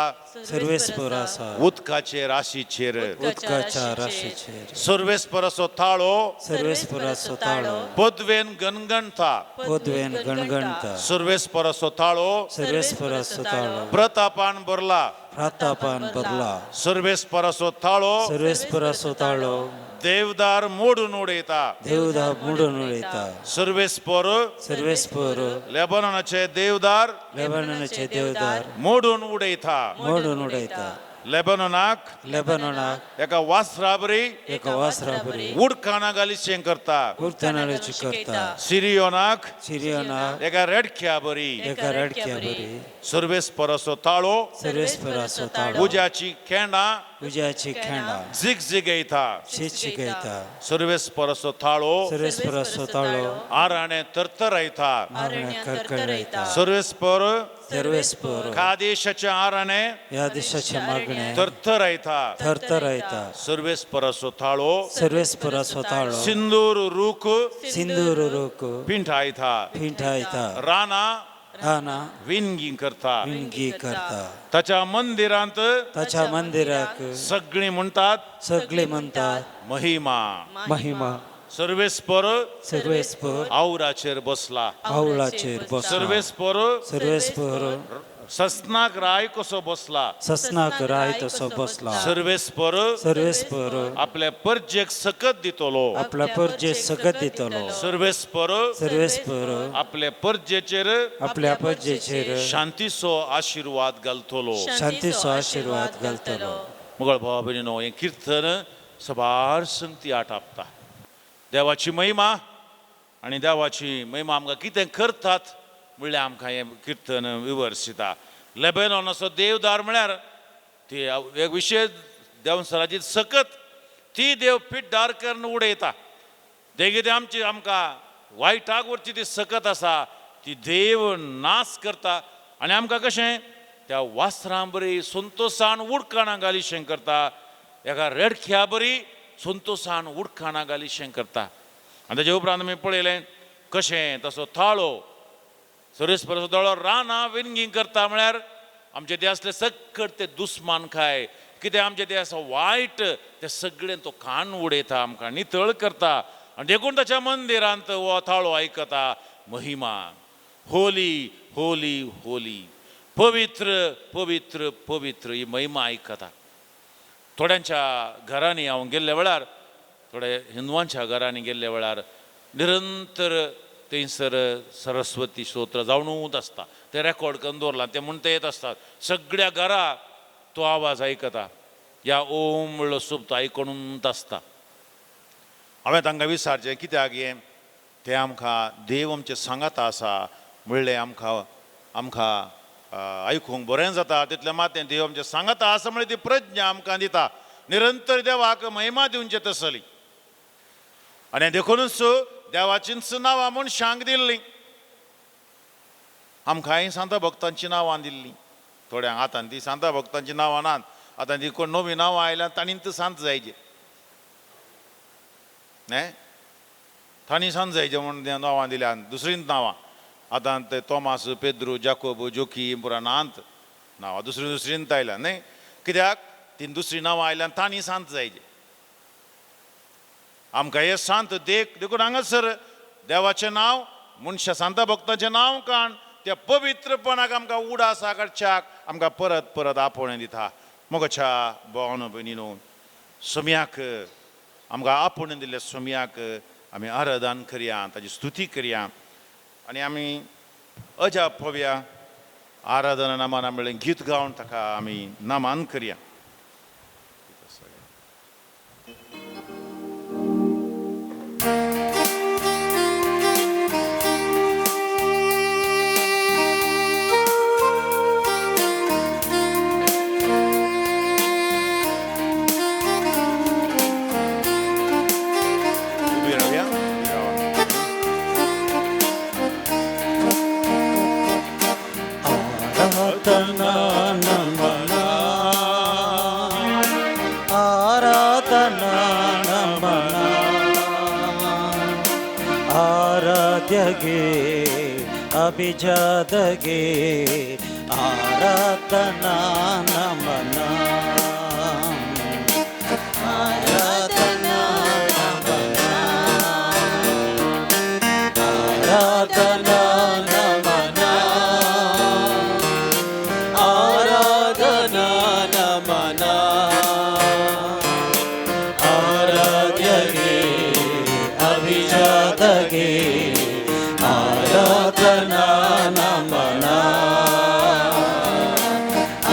[SPEAKER 2] सर्वेस्पर आसा
[SPEAKER 3] उदकाचे राशीचेर।
[SPEAKER 2] उदकाच्या राशीचेर।
[SPEAKER 3] सर्वेस्पराचो ताळो
[SPEAKER 2] सर्वेस्पराचो ताळो
[SPEAKER 3] पदवेन गणगणता।
[SPEAKER 2] पदवेन गणगणता।
[SPEAKER 3] सर्वेस्पराचो ताळो
[SPEAKER 2] सर्वेस्पराचो ताळो
[SPEAKER 3] प्रतापान भरला।
[SPEAKER 2] प्रतापान भरला।
[SPEAKER 3] सर्वेस्पराचो ताळो
[SPEAKER 2] सर्वेस्पराचो ताळो
[SPEAKER 3] देवदार मोडून उडयता।
[SPEAKER 2] देवदार मोडून उडयता।
[SPEAKER 3] सर्वेस्पर
[SPEAKER 2] सर्वेस्पर
[SPEAKER 3] लेबननाचे देवदार
[SPEAKER 2] लेबननाचे देवदार
[SPEAKER 3] मोडून उडयता।
[SPEAKER 2] मोडून उडयता।
[SPEAKER 3] लेबननाक
[SPEAKER 2] लेबननाक
[SPEAKER 3] एका वासराबरी
[SPEAKER 2] एका वासराबरी
[SPEAKER 3] उडकाना घालीशें करता।
[SPEAKER 2] उडकानाची करता।
[SPEAKER 3] सिरियोनाक
[SPEAKER 2] सिरियोनाक
[SPEAKER 3] एका रेडक्या बरी।
[SPEAKER 2] एका रडक्या बरी।
[SPEAKER 3] सर्वेस्पराचो ताळो
[SPEAKER 2] सर्वेस्पराचो ताळो
[SPEAKER 3] उज्याची केंडां
[SPEAKER 2] उज्याची खेंडां
[SPEAKER 3] झिगझिगयता।
[SPEAKER 2] शिगयता।
[SPEAKER 3] सर्वेस्पराचो ताळो
[SPEAKER 2] सर्वेस्पराचो ताळो
[SPEAKER 3] आराणे तरतरायता।
[SPEAKER 2] आरणे करकरायता।
[SPEAKER 3] सर्वेस्पर
[SPEAKER 2] सर्वेस्पर
[SPEAKER 3] कादेशाचे आराणे
[SPEAKER 2] ह्या देशाचे मागणे
[SPEAKER 3] थरथरायता।
[SPEAKER 2] थरथरायता।
[SPEAKER 3] सर्वेस्पराचो ताळो
[SPEAKER 2] सर्वेस्पराचो ताळो
[SPEAKER 3] सिंदूर रूख
[SPEAKER 2] सिंदूर रूख
[SPEAKER 3] पिंठायता।
[SPEAKER 2] पिंठायता।
[SPEAKER 3] रानां
[SPEAKER 2] रानां
[SPEAKER 3] विणगी करता।
[SPEAKER 2] विणगी करता।
[SPEAKER 3] ताच्या मंदिरांत
[SPEAKER 2] ताच्या मंदिराक
[SPEAKER 3] सगळीं म्हणटात
[SPEAKER 2] सगळीं म्हणटात
[SPEAKER 3] महिमा
[SPEAKER 2] महिमा।
[SPEAKER 3] सर्वेस्पर
[SPEAKER 2] सर्वेस्पर
[SPEAKER 3] आवराचेर बसला।
[SPEAKER 2] आवळाचेर बसला।
[SPEAKER 3] सर्वेस्पर
[SPEAKER 2] सर्वेस्पर
[SPEAKER 3] ससनाक राय कसो बसला।
[SPEAKER 2] ससनाक राय तसो बसला।
[SPEAKER 3] सर्वेस्पर
[SPEAKER 2] सर्वेस्पर
[SPEAKER 3] आपल्या परजेक सकत दितलो।
[SPEAKER 2] आपल्या परजेक सकत दितलो।
[SPEAKER 3] सर्वेस्पर
[SPEAKER 2] सर्वेस्पर
[SPEAKER 3] आपल्या परजेचेर
[SPEAKER 2] आपल्या परजेचेर
[SPEAKER 3] शांतीचो आशिर्वाद घालतलो।
[SPEAKER 2] शांतीचो आशिर्वाद घालतलो।
[SPEAKER 3] मुगळ भावा भयणीनो, हें किर्तन सबार संगती आटापता। देवाची महिमा आनी देवाची महिमा आमकां कितें करतात म्हणल्यार आमकां हें किर्तन विवर्सिता। लेबेनॉन असो देवदार म्हळ्यार ती एक विशेश देवसराची सकत ती देव पिड्डार करून उडयता। देगी आमची आमकां वायटाक व्हरची ती सकत आसा ती देव नाश करता आनी आमकां कशें त्या वासरां बरी संतोशान उडकाणां घालीशें करता। एका रेडख्या बरी संतोशान उडकाणां घालीशें करता। आनी ताजे उपरांत आमी पळयलें कशें तसो थाळो सर्वेस्पराचो दोळो रानां विणगी करता म्हळ्यार आमचे ते आसले सकट ते दुस्मान खाय कितें आमचे ते आसा वायट ते सगळें तो कान उडयता, आमकां नितळ करता। आनी देखून ताच्या मंदिरांत हो थाळो आयकता महिमा होली होली होली पवित्र पवित्र पवित्र ही महिमा आयकता। थोड्यांच्या घरांनी हांव गेल्ल्या वेळार, थोड्या हिंदवांच्या घरांनी गेल्ल्या वेळार निरंतर थंयसर सरस्वती स्तोत्र जावनूच आसता। ते रेकॉर्ड करून दवरलां, ते म्हणटा येत आसतात सगळ्या घरा तो आवाज आयकता। ह्या ओम म्हणलो सुप्त आयकूनच आसता। हांवें तांकां विचारचें कित्याक हें तें आमकां देव आमचें सांगाता आसा म्हणलें आमकां आमकां आयकूंक बरें जाता। तितलें मात तें देव आमचें सांगाता आसा म्हणल्यार ती प्रज्ञा आमकां दिता। निरंतर देवाक महिमा दिवचे तसली आनी देखूनच देवाचींच नांवां मनशांक दिल्लीं। आमकांय सांता भक्तांचीं नांवां दिल्लीं। थोड्यांक आतां ती सांता भक्तांचीं नांवां नात, आतां ती कोण नवीं नांवां आयल्यार तांणी सांत जायचे न्हय, तांणी सांत जायचे म्हूण नांवां दिल्या दुसरींच नांवां। आतां ते तोमास पेद्रू जाकोब जोकी पुरा नात नांवां दुसरी दुसरींत आयल्या न्हय, कित्याक ती दुसरीं नांवां आयल्यान तांणी सांत जायचे। आमकां हे सांत देख देखून हांगासर देवाचें नांव मनशां सांता भक्ताचें नांव काण त्या पवित्रपणाक आमकां उडास काडच्याक आमकां परत परत आपोवणें दिता। मोगाच्या भावानो भयणीनो, सोम्याक आमकां आपोवणें दिल्ल्या सोम्याक आमी आराधन करया, ताजी स्तुती करया आनी आमी अजाप पळोवया। आराधना नामान म्हणलें गीत गावन ताका आमी नामान करया।
[SPEAKER 2] ಆರಾಧನಾ ನಮನ, ಆರಾಧನಾ ನಮನ. ಆರಾಧ್ಯಗೆ ಅಭಿಜಾತಗೆ ಆರಾಧನಾ ನಮನ, ಆರಾಧನಾ ನಮನ, ಆರಾಧನಾ ನಮನ, ಆರಾಧನಾ ನಮನ. ಆರಾಧ್ಯಗೆ ಅಭಿಜಾತಗೆ ಆರಾಧನಾ ನಮನ,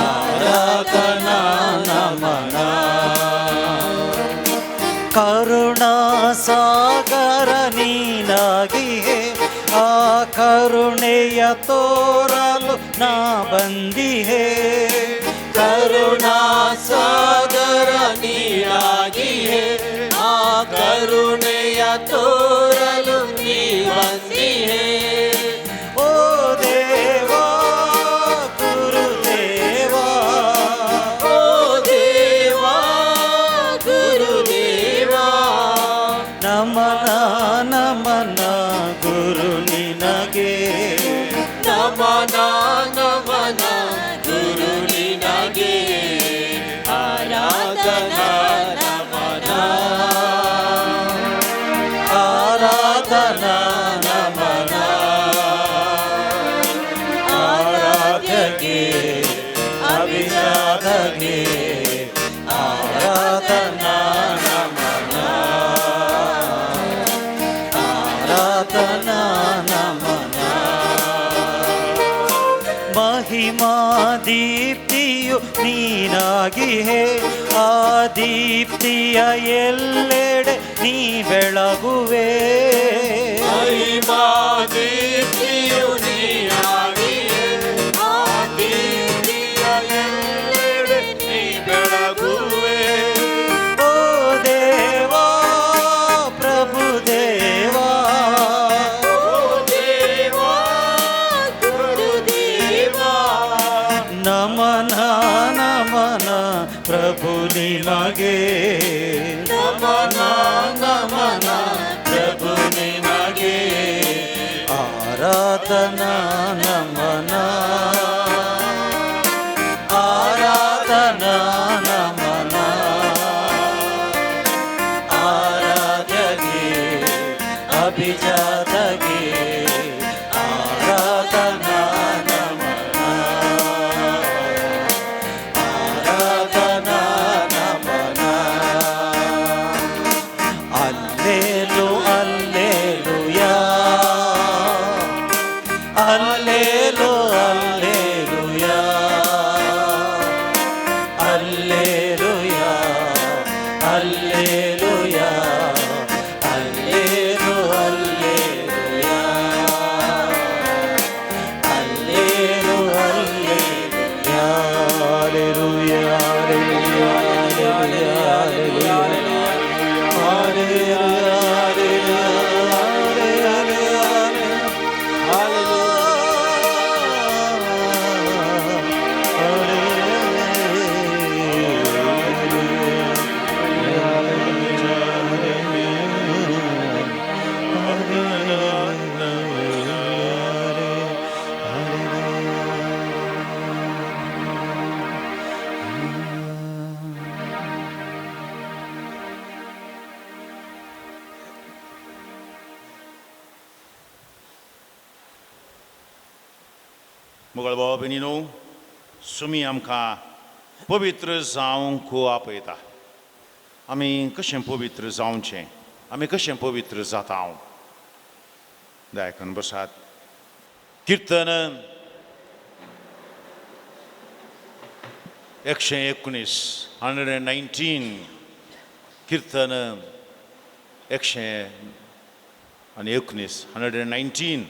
[SPEAKER 2] ಆರಾಧನಾ ನಮನ. ಕರುಣಾ ಸಾಗರ ನೀನಾಗಿಯೇ, ಆ ಕರುಣೆಯ ತೋರಲು ನಾ ಬಂದಿಹೆ.
[SPEAKER 5] ಕರುಣಾ ಸಾಗರ ನೀನಾಗಿಯೇ, ಆ ಕರುಣೆಯ ತೋರಲು ನೀ ಬಂದಿಹೆ.
[SPEAKER 2] ಓ ದೇವಾ ಗುರುದೇವಾ,
[SPEAKER 5] ಓ ದೇವಾ ಗುರುದೇವಾ,
[SPEAKER 2] ನಮನ ನಮನ ಗುರು ನಿನಗೆ,
[SPEAKER 5] ನಮನ ನಮನ ಗುರು ನಿನಗೆ. ಆರಾಧನಾ ನಮನ,
[SPEAKER 2] ಆರಾಧನಾ ನಮನ. ಆರಾಧ್ಯಗೆ ಅಭಿಜಾತಗೆ ಆರಾಧನಾ ನಮನ, ಆರಾಧನಾ ನಮನ. ಮಹಿಮಾ ದೀಪ್ತಿಯು ನೀನಾಗಿಹೆ, ಆ ದೀಪ್ತಿಯ ಎಲ್ಲೆಡೆ ನೀ ಬೆಳಗುವೆ.
[SPEAKER 5] ಮಹಿಮಾ ದೀಪ್ತಿಯು ನೀನಾಗಿಯೇ, ಆ ದೀಪ್ತಿಯ ಎಲ್ಲೆಡೆ ನೀ ಬೆಳಗುವೆ.
[SPEAKER 2] ಓ ದೇವಾ ಪ್ರಭು ದೇವಾ,
[SPEAKER 5] ಓ ದೇವಾ ಗುರುದೇವಾ,
[SPEAKER 2] ನಮನ ನಮನ ಪ್ರಭು ನಿನಗೆ,
[SPEAKER 5] ನಮನ ನಮನ ಪ್ರಭು ನಿನಗೆ.
[SPEAKER 2] ಆರಾಧನಾ ನಮನ, ಆರಾಧನಾ ನಮನ. ಆರಾಧ್ಯಗೆ ಅಭಿಜಾತಗೆ ಆರಾಧನಾ ನಮನ, ಆರಾಧನಾ ನಮನ. ಅಲ್ಲೇಲು ಅಲ್ಲೇಲುಯಾ, ಅಲ್ಲೇಲು ಅಲ್ಲೇಲುಯಾ, ಅಲ್ಲೇಲುಯಾ ಅಲ್ಲೇಲುಯಾ, ಅಲ್ಲೇಲು ಅಲ್ಲೇಲುಯಾ, ಅಲ್ಲೇಲು ಅಲ್ಲೇಲುಯಾ. ಅಲ್ಲೇಲುಯಾ ಅಲ್ಲೇಲುಯಾ ಅಲ್ಲೇಲುಯಾ
[SPEAKER 3] मुगळ भाव भयणीनो, सुमी आमकां पवित्र जावंक आपयता. आमी कशें पवित्र जावचें, आमी कशें पवित्र जाता हांव दायकन बसात. किर्तन 119, 119, किर्तन 119, 119.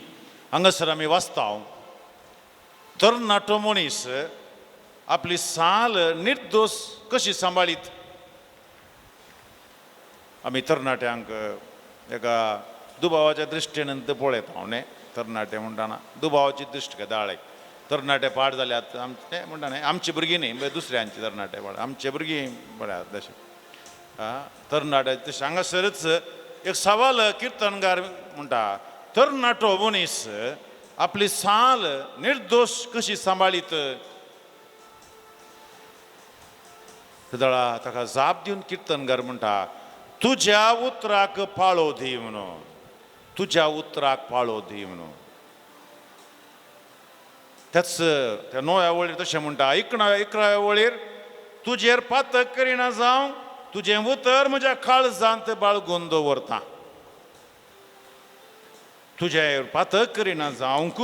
[SPEAKER 3] हांगासर आमी वाचता, तरणाटो मनीस आपली साल निर्दोश कशी सांबाळीत. आमी तरणाट्यांक एका दुबावाच्या दृश्टीन पळयता हांव न्ही, तरणाटे म्हणटाना दुबावाची दृश्ट दाळ. तरणाटे पाड जाल्यात ते म्हणटा न्ही, आमची भुरगीं न्ही, म्हणजे दुसऱ्यांची तरणाटे पाड, आमचे भुरगीं पळयात तशें. तरणाटे तशें हांगासरच एक सवाल किर्तनगार म्हणटा, तरणाटो मनीस आपली साल निर्दोश कशी सांबाळीत. तेदळा ताका जाप दिवन किर्तनगार म्हणटा, तुज्या उतराक पाळो दी म्हणून, तुज्या उतराक पाळो दी म्हणून. त्याच त्या 9व्या वळीर तशें म्हणटा, 11व्या वळीर, तुजेर पातक करिना जावं तुजें उतर म्हज्या काळजांत बाळगून दवरता. तुजें पातक करिना जावंक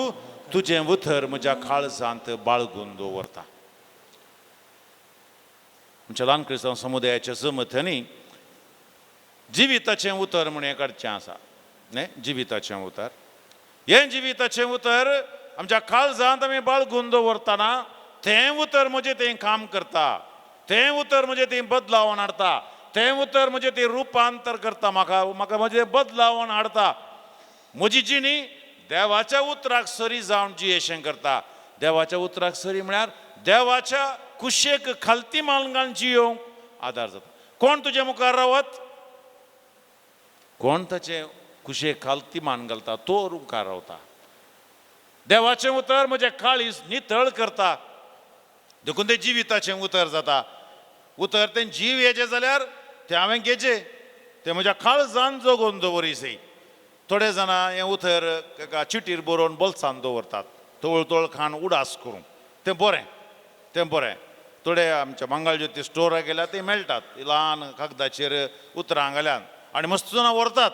[SPEAKER 3] तुजें उतर म्हज्या काळजांत बाळगून दवरता. आमच्या ल्हान क्रिस्तांव समुदायाच्या जमथनी जिविताचें उतर म्हण हें काडचें आसा न्ही, जिविताचें उतर. हें जिविताचें उतर आमच्या काळजांत आमी बाळगून दवरतना तें उतर म्हजें तें काम करता, तें उतर म्हजें तें बदलावन हाडटा, तें उतर म्हजें तें रुपांतर करता, म्हाका म्हाका म्हजें बदलावन हाडटा. म्हजी जिणी देवाच्या उतराक सरी जावन जियेशें करता. देवाच्या उतराक सरी म्हळ्यार देवाच्या कुशेक खालती मालगान जियोवंक आदार जाता. कोण तुजे मुखार रावत, कोण ताचे कुशेक खालती मान घालता तो मुखार रावता. देवाचें उतर म्हजें काळीज नितळ करता, देखून तें जिविताचें उतर जाता. उतर तें जीव येचें जाल्यार तें हांवें घेचें, तें म्हज्या काळजान जगोवन दवरीसे. थोडे जाणां हें उतर एका चिटीर बरोवन बोल्सान दवरतात, तवळ तवळ खाण उडास करूंक, तें बरें, तें बरें. थोडे आमच्या मंगळज्योती स्टोराक गेल्यार ते मेळटात, ल्हान कागदाचेर उतरां घाल्यान आनी मस्त जाणां व्हरतात.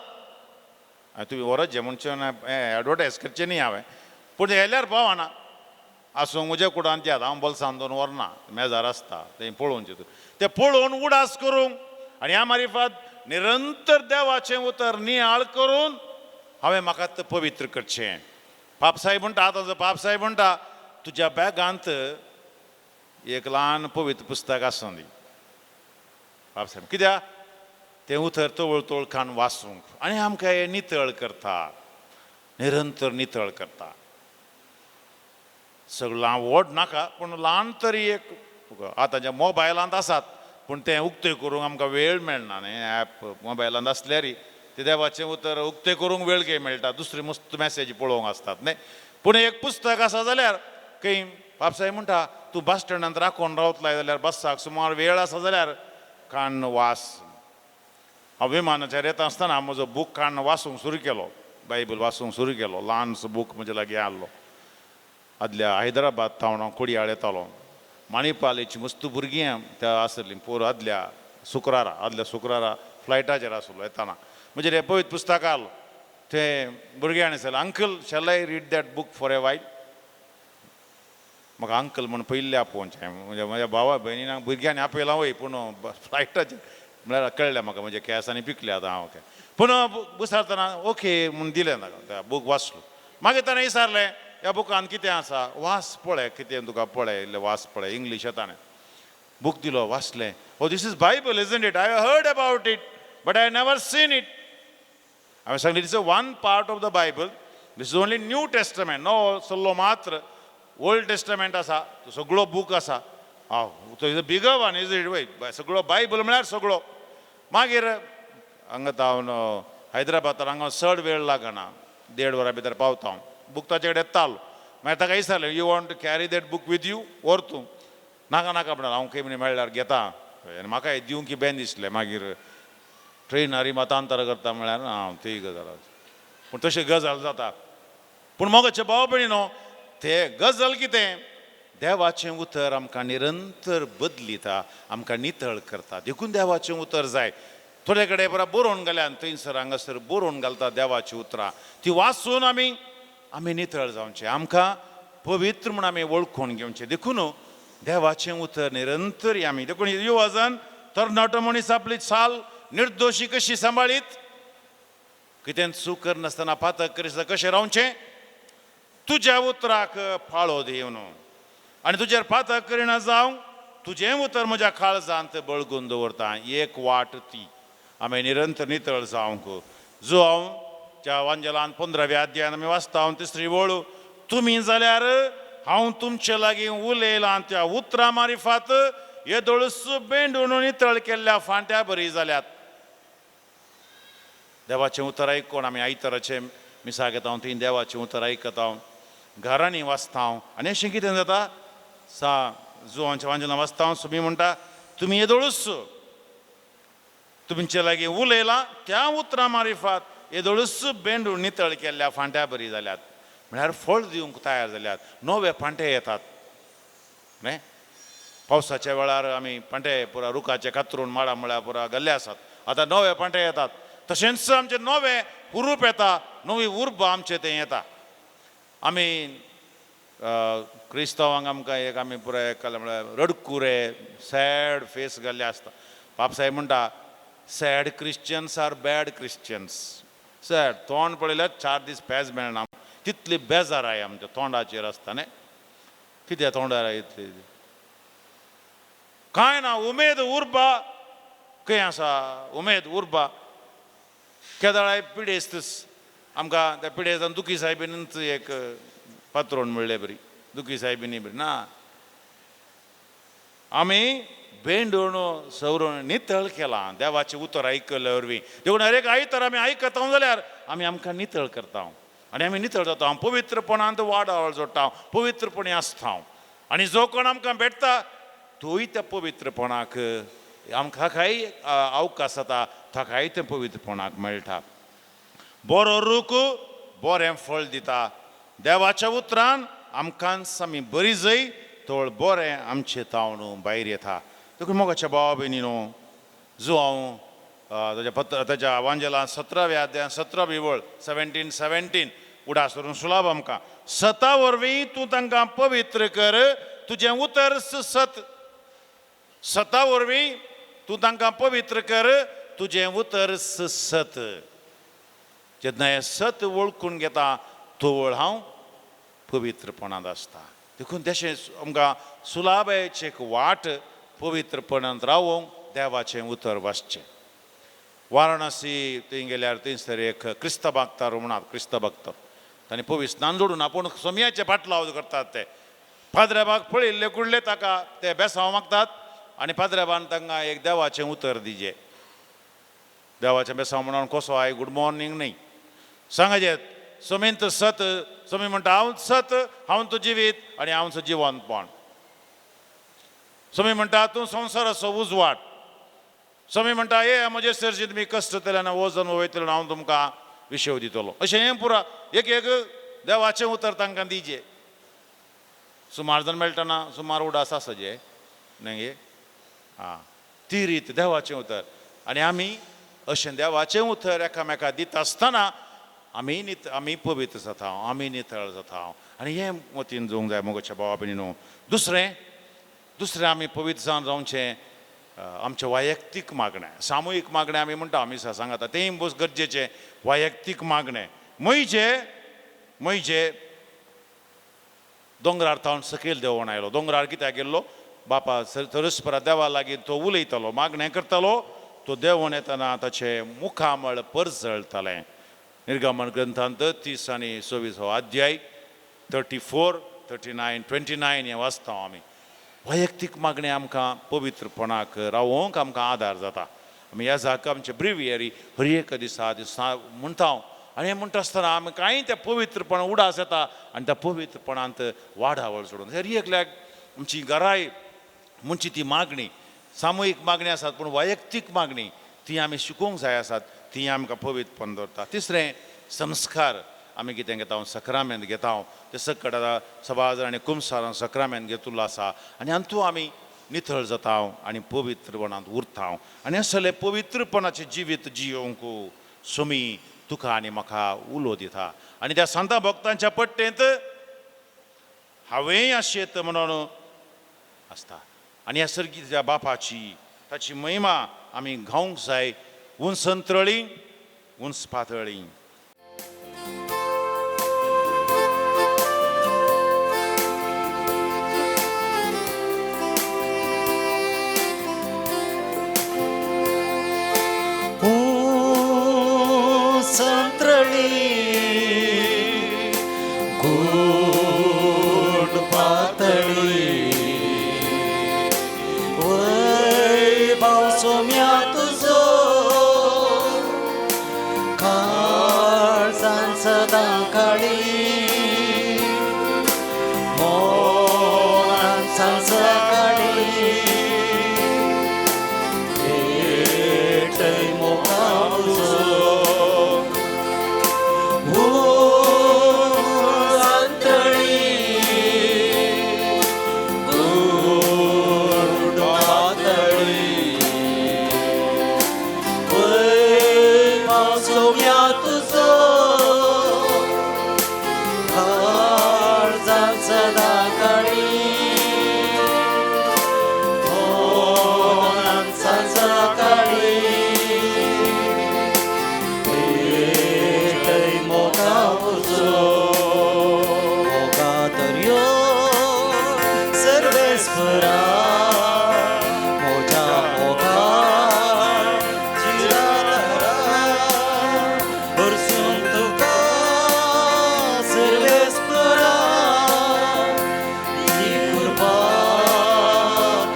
[SPEAKER 3] आनी तुमी व्हरत जे म्हणचे एडवर्टायज करचें न्ही हांवें, पूण येयल्यार पावना. आसूं म्हज्या कुडान दियात, हांव बोल्सान दवरून व्हरना, मेजार आसता तें पळोवचें. तें पळोवन उडास करूंक आनी ह्या मारिफात निरंतर देवाचें उतर नियाळ करून हांवें म्हाका तें पवित्र करचें. पापसाय म्हणटा, आतां पापसाय म्हणटा, तुज्या बॅगांत एक ल्हान पवित्र पुस्तक आसूं दी. पापसाय कित्याक तें उतर तवळ तवळ खाण वाचूंक आनी आमकां हें नितळ करता, निरंतर नितळ करता. सगळें ल्हान व्हड नाका, पूण ल्हान तरी एक आतांच्या मोबायलांत आसात, पूण तें उक्तें करूंक आमकां वेळ मेळना न्ही. एप मोबायलांत आसल्यारय तें देवाचें उतर उक्तें करूंक वेळ काय मेळटा, दुसरी मस्त मॅसेज पळोवंक आसतात न्ही. पूण एक पुस्तक आसा जाल्यार खंय बापसाय म्हणटा, तूं बस स्टँडांत राखून रावतलाय जाल्यार बसाक सुमार वेळ आसा जाल्यार कान वास. हांव विमानाचेर येता आसतना म्हजो बूक कान वाचूंक सुरू केलो, बायबल वाचूंक सुरू केलो. ल्हानसो बूक म्हजे लागीं आहलो. आदल्या हैदराबाद थावन हांव कोडयाळ येतालो. माणिपालेची मस्त भुरगीं त्या आसलीं पोर, आदल्या शुक्रारा, आदल्या शुक्रारा फ्लायटाचेर आसलो येताना म्हजेर हें पवित्र पुस्तक आहलो. ते भुरग्यांनी सांगलें, uncle shall I read that book for a while. म्हाका अंकल म्हूण पयलीं आपोवचें, म्हणजे म्हज्या भावा भयणीन भुरग्यांनी आपयलां वय, पूण फ्लायटाचेर म्हळ्यार कळ्ळें म्हाका, म्हजे केंस आनी पिकले आतां हांव. पूण विचारतना ओके म्हूण दिलें ताका, बूक वाचलो. मागीर ताणें विचारलें, ह्या बुकान कितें आसा, वास पळय, कितें तुका पळय इल्लें वास पळय, इंग्लीश येता न्ही. बूक दिलो, वाचलें. Oh, this is Bible isn't it, I heard about it but I never seen it. हांवें सांगलें, it's a one part of the Bible, this is only New Testament, नवो सल्लो मात्र, ओल्ड टेस्टमेंट आसा, तो सगळो बूक आसा. हांव तो is a bigger one is it वय, सगळो बायबल म्हळ्यार सगळो. मागीर हांगा हांव हैदराबादान हांगा चड वेळ लागना, 1.5 वरां भितर पावता हांव. बूक ताचे कडेन येतालो. मागीर ताका विचारलें, you want to carry that book with you, व्हर तूं. नाका नाका म्हणटा, हांव खंय मेळ्ळ्यार घेता. आनी म्हाका दिवंक की बेन दिसलें. मागीर ट्रेनारी मतांतर करता म्हळ्यार हांव ती गजाल, पूण तशें गजाल जाता. पूण मोगाचे भाव भयणी न्हू, ते गजाल कितें, देवाचें उतर आमकां निरंतर बदलिता, आमकां नितळ करता. देखून देवाचें उतर जाय. थोडे कडेन बरा बरोवन घाल्यान थंयसर हांगासर बरोवन घालता देवाचीं उतरां, ती वाचून आमी आमी नितळ जावचें, आमकां पवित्र म्हूण आमी वळखून घेवचें. देखून देवाचें उतर निरंतर आमी, देखून युवाजन तरणाटो मनीस आपली चाल निर्दोशी कशी सांबाळीत, कितें चूक करनासतना पातक करिनासतना कशें रावचें, तुज्या उतराक पाळो दिवन आनी तुजेर पातक करिना जावं तुजें उतर म्हज्या काळजांत बळगून दवरता. एक वाट ती आमी निरंतर नितळ जावंक. जो हांव ज्या वांजेलान 15व्या अध्यायान आमी वाचता हांव 3री वळ, तुमी जाल्यार हांव तुमचे लागीं उलयलां त्या उतरां मारिफात येदोळूच बेंडून नितळ केल्ल्या फांट्या बरी जाल्यात. देवाचें उतर आयकून आमी आयताराचें मिसा घेता, थंय देवाचें उतर आयकता, घरांनी वाचता आनी अशें कितें जाता सा जुवांच्या वांजेलां वाचता. सुमी म्हणटा तुमी येदोळूच तुमचे लागीं उलयलां त्या उतरां मारिफात येदोळूच बेंडून नितळ केल्ल्या फांट्या बरी जाल्यात, म्हळ्यार फळ दिवंक तयार जाल्यात. नवे फांटे येतात न्हय. पावसाच्या वेळार आमी फांटे पुरा रुखाचे कातरून माडा म्हळ्यार पुरा गल्ले आसात, आतां नवे फांटे येतात. तशेंच आमचे नवे हुरूप येता, नवी उर्बा आमचे थंय येता. आमी क्रिस्तांवांक आमकां एक आमी पुराय म्हळ्यार रडकुरे सॅड फेस घाल्ले आसता. बापसाहेब म्हणटा sad Christians are bad Christians. Sad तोंड पळयल्यार 4 दीस पेज मेळना, तितली बेजाराय आमच्या तोंडाचेर आसता न्ही. कित्याक तोंडार इतली कांय ना, उमेद उर्बा खंय आसा? उमेद उर्बा केदळाय पिडेस्त आमकां त्या पिडेस्तान दुखी सायबीनूच एक पात्रोण म्हणलें बरी, दुखी सायबिनी बरी ना. आमी बेंडून सवरून नितळ केलां देवाचें उतर आयकल्ले वरवीं. देखून हर एक आयतार आमी आयकता जाल्यार आमी आमकां नितळ करता आनी आमी नितळ जाता, पवित्रपणांत वाडावळ जोडटा, पवित्रपणी आसता. आनी जो कोण आमकां भेटता तोय त्या पवित्रपणाक आमकां कांय अवकाश जाता, ताकाय तें पवित्रपणाक मेळटा. बरो रूख बरें फळ दिता. देवाच्या उतरान आमकांच आमी बरी जय तोळ बरें आमचें तावन भायर येता. देखून मोगाच्या भावा भयणी न्हू, जो हांव ताच्या पत्र ताच्या वांजेलां 17व्या अध्याय 17वी वळ 17:17 उडास करून सुलाभ आमकां. सता वरवीं तूं तांकां पवित्र कर, तुजें उतर सत. सता वरवीं तूं तांकां पवित्र कर, तुजें उतर सत. जेन्ना हें सत वळखून घेता तवळ हांव पवित्रपणांत आसता. देखून तशें आमकां सुलाबायेची एक वाट पवित्रपणांत रावोंक देवाचें उतर वाचचें. वाराणसी थंय गेल्यार थंयसर एक क्रिस्त भक्तार म्हणात, क्रिस्त भक्त तांणी पवित्र स्नान जोडून आपूण सोमयाचे पाटलाव करतात. ते पाद्रेबाक पळयल्ले कुडले ताका ते बेसांव मागतात आनी पाद्रेबान तांकां एक देवाचें उतर दिजे. देवाचें बेसांव म्हणून कसो I good morning न्ही, सांगाचें सोमींत सत. सोमी म्हणटा हांव सत, हांव तूं जिवीत आनी हांव जिवंतपण. सोमी म्हणटा तूं संवसाराचो उजवाड. सोमी म्हणटा हे म्हजे सर्जीत तुमी कश्ट जातले आनी वजन वयतले हांव तुमकां विशेव दितलो. अशें हें पुरा एक एक देवाचें उतर तांकां दिजे. सुमार जण मेळटना सुमार उडास आसा जे न्ही आं ती रीत देवाचें उतर. आनी आमी अशें देवाचें उतर एकामेका दिता आसतना आमी आमी पवित्र जाता, आमी नितळ जाता. आनी हें मतीन जावंक जाय मोगाच्या भावा भयणी न्हू. दुसरें आमी पवित्र जावन रावचें आमचें वैयक्तीक मागणें, सामुहीक मागणें आमी म्हणटा, आमी सांगता तेंय भोव गरजेचें. वैयक्तीक मागणें म्हजे दोंगरार थावन सकयल देंवोन आयलो. दोंगरार कित्याक गेल्लो? बापा तरस्परा देवा लागीं तो उलयतालो, मागणें करतालो. तो देंवोन येतना ताचें मुखामळ परजळतालें. निर्गमन ग्रंथांत 30 आनी 26 हो अध्याय 34, 39, 29 हें वाचता आमी. वैयक्तीक मागणें आमकां पवित्रपणाक रावोंक आमकां आदार जाता. आमी ह्या जाका आमचे ब्रिवियरी हर एक दिसा दिसा म्हणटा आनी हें म्हणटा आसतना आमी कांय त्या पवित्रपण उडास येता आनी त्या पवित्रपणांत वाडावळ सोडून हर एकल्याक आमची घराय म्हणची ती मागणी सामुहीक मागणी आसात, पूण वैयक्तीक मागणी ती आमी शिकोवंक जाय आसात, ती आमकां पवित्रपण दवरता. तिसरें संस्कार आमी कितें घेता, सक्रामेंत घेता. ते सकट आतां सभाज आनी कुमसारान सक्रामेंत घेतिल्लो आसा आनी हातूंत आमी नितळ जाता आनी पवित्रपणांत उरता. आनी असलें पवित्रपणाचें जिवीत जियोवंक सोमी तुका आनी म्हाका उलो दिता. आनी त्या सांता भक्तांच्या पट्टेंत हांवेंय आशेत म्हणून आसता. आनी ह्या सर्गीच्या बापाची ताची महिमा आमी गावंक जाय. उंच अंतरळी उंच पातळी.
[SPEAKER 2] संत्रळी गोड सोम्या तुजो काळजान सदां काळी मोनान सांजकाळी पेटय मोगा उजो ऊंच अंतळी गूढ पातळी वैभव सोम्या तुजो काळजान सदां काळी मोनान सांजकाळी पेटय मोगा उजो मोगा दर्यो सर्वेस्परा म्हज्या मोगाळ जिराधरा भरसून तुका सर्वेस्परा ही कृपा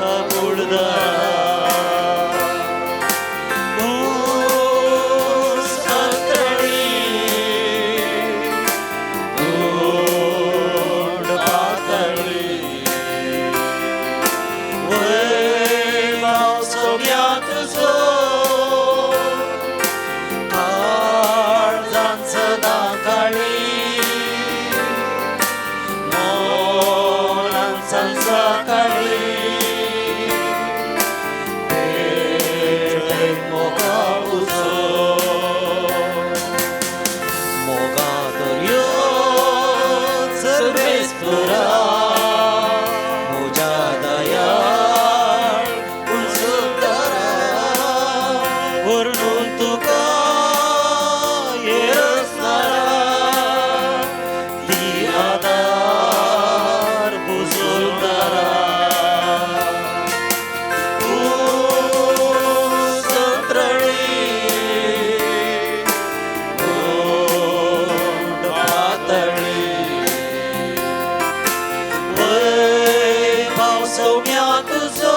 [SPEAKER 2] काकुळदरा ऊंच अंतळी गूढ पातळी वैभव सोम्या तुजो काळजान सदां काळी मोनान सांजकाळी पेटय मोगा उजो मोगा दर्यो सर्वेस्परा म्हज्या दयाळ उंचुकरा वर्णून तुका येसनारा दी आदार बुजुर्गारा ऊंच अंतळी गूढ पातळी वैभव सौम्या तुजो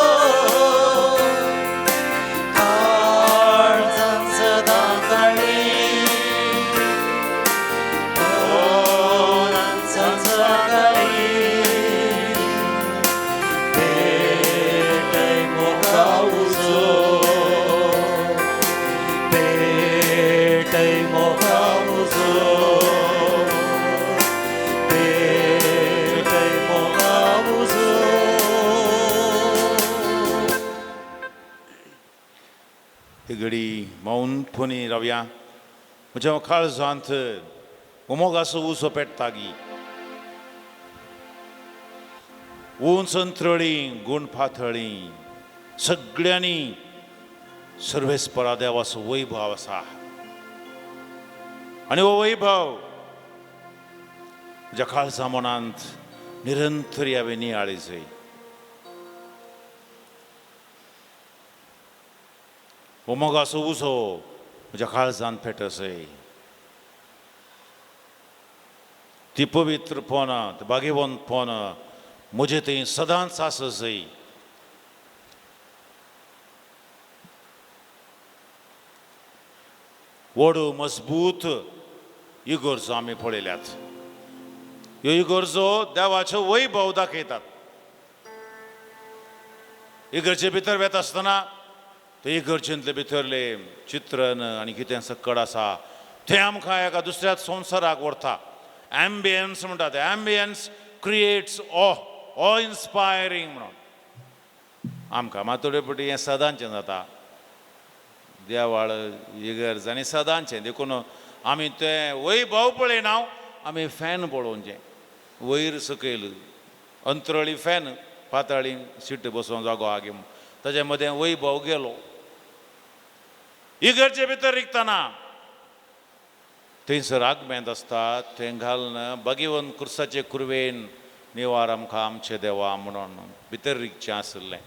[SPEAKER 2] काळजान सदां काळी मोनान सांजकाळी पेटय मोगा उजो पेटय मोगा उजो पेटय मोगा उजो.
[SPEAKER 3] ही घडी मौनपणी रावया. म्हज्या काळजांत उमोगाचो उजो पेटता गी. उंच अंतरळी गूण पातळी सगळ्यांनी सर्वेस्परा देवाचो वैभव आसा आनी हो वैभव म्हज्या काळजा मनांत निरंतर हांवें नियाळी जाय. हो मोगाचो उजो म्हज्या काळजांत पेटसय. ती पवित्रपणां, ती भाग्यवंतपणां म्हजे थंय सदांच आससय. व्हड मजबूत इगर्जो आमी पळयल्यात. ह्यो इगर्जो देवाचो वैभव दाखयतात. इगर्जे भितर वेता आसतना ते इगर्जेंतले भितरले चित्रण आनी कितें सक्कड आसा तें आमकां एका दुसऱ्या संवसाराक व्हरता. एम्बियन्स म्हणटा ते, ambience creates awe, awe inspiring म्हणून आमकां. मात थोडे फावटी हें सदांचें जाता, देवाळ इगर्ज आनी सदांचें, देखून आमी तें वैभव पळयना, आमी फॅन पळोवचें वयर सकयल अंतरळी फॅन पातळी सीट बसोवंक जागो आगे ताजे मदें वैभव गेलो. इगर्जे भितर रिगतना थंयसर आगमेंत आसता थंय घालून बागेवन कुर्साचे कुरवेन निवार आमकां आमचे देवा म्हणून भितर रिगचें आशिल्लें.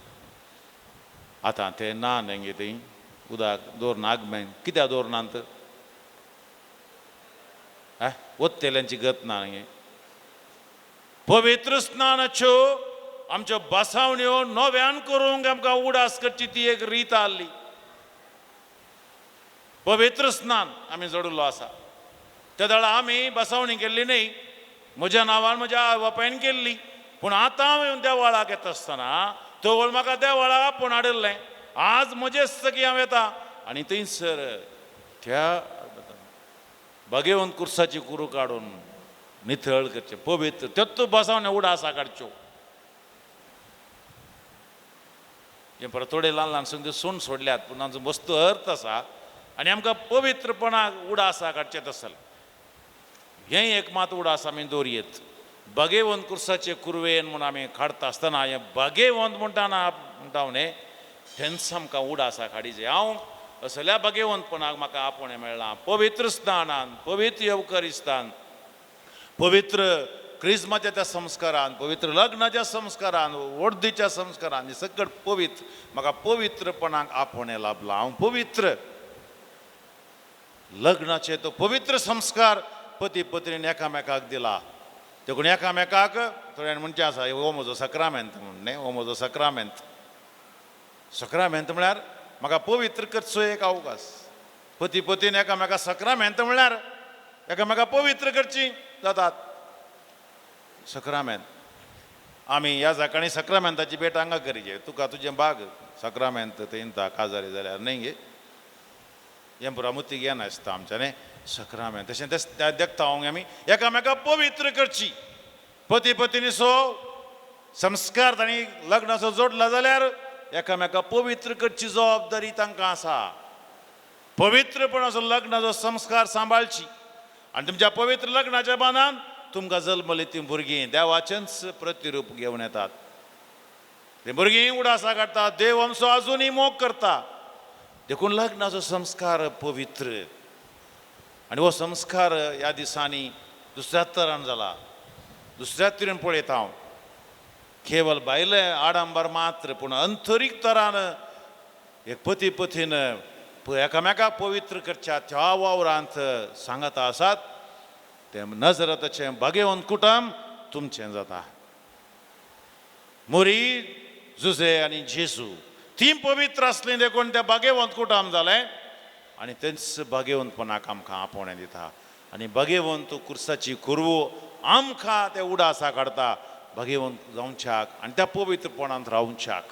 [SPEAKER 3] आतां तें ना न्ही थंय उदक दवरना आगमेन कित्याक दवरनात वत्तेल्यांची गत ना न्ही. पवित्र स्नानाच्यो आमच्यो बसावण्यो नव्यान करूंक आमकां उडास करची ती एक रीत आहली. पवित्र स्नान आमी जोडिल्लो आसा. त्या वेळार आमी बसावणी केल्ली न्ही, म्हज्या नांवान म्हज्या बापायन केल्ली. पूण आतां हांव देवळाक येता आसतना तवळ म्हाका देवळाक आपोवन हाडिल्लें. आज म्हजेच सगळी हांव येता आनी थंयसर त्या बागेवन कुर्साची कुरू काडून नितळ करचें पवित्र त्योच बसावण्यो उडासा काडच्यो. हें परत थोडे ल्हान ल्हान सुंदर सून सोडल्यात, पूण आमचो मस्त अर्थ आसा आनी आमकां पवित्रपणाक उडासा काडचें तसलें हें एक मात उडास आमी दवरयेत. बागेवंत कुर्साचे कुरवेन म्हूण आमी काडटा आसतना हें बागेवंत म्हणटा म्हणटा न्ही, तेंच आमकां उडासा काडीचे. हांव असल्या बागेवंतपणाक म्हाका आपोवणें मेळ्ळां पवित्र स्थानान, पवित्र येवकरिस्तान, पवित्र क्रिज्माच्या त्या संस्कारान, पवित्र लग्नाच्या संस्कारान, वडदीच्या संस्कारान, हें सगळें पवित्र म्हाका पवित्रपणाक आपोवणें लाभलां. हांव पवित्र लग्नाचे तो पवित्र संस्कार पती पत्नीन एकामेकाक दिला. देखून एकामेकाक थोड्यांनी म्हणचें आसा हो म्हजो सक्रामेंत म्हूण न्ही, हो म्हजो सक्रामेंत. सक्रामेंत म्हळ्यार म्हाका पवित्र करचो एक अवकाश. पती पत्नीन एकामेका सक्रामेंत म्हळ्यार एकामेका पवित्र करची जातात सक्रामेंत. आमी ह्या जाकांनी सक्रामेंताची भेट हांगा करीचे. तुका तुजें बाग सक्रामेंत थंय काजारी जाल्यार न्ही गे, हें पुरा मुतीक येनासता आमच्या न्ही सक्रामेंत. तशें तें देखता हांव आमी एकामेका पवित्र करची. पती पत्नी सो संस्कार तांणी लग्नाचो जोडला जाल्यार एकामेका पवित्र करची जबाबदारी तांकां आसा. पवित्रपणाचो लग्नाचो संस्कार सांबाळची आनी तुमच्या पवित्र लग्नाच्या बांदान तुमकां जल्मली तीं भुरगीं देवाचेंच प्रतिरूप घेवन येतात. तीं भुरगीं उडासा काडटा, देव आमचो आजुनूय मोग करता. देखून लग्नाचो संस्कार पवित्र आनी हो संस्कार ह्या दिसांनी दुसऱ्याच तरान जाला. दुसऱ्याच तरेन पळयता हांव, केवल भायलें आडंबर मात्र, पूण अंतरीक तरान एक पती पतीन एकामेकाक पवित्र करच्या त्या वावरांत सांगता आसात. तें नजरताचें बागेवन कुटुंब तुमचें जाता. मोरी जुजे आनी जेजू तीं पवित्र आसलीं देखून तें बागेवंत कुटुंब जालें आनी तेंच बागेवंतपणाक आमकां आपोवणें दिता. आनी बागेवंत कुर्साची कुरवो आमकां ते उडासा काडटा बागेवंत जावच्याक आनी त्या पवित्रपणांत रावच्याक.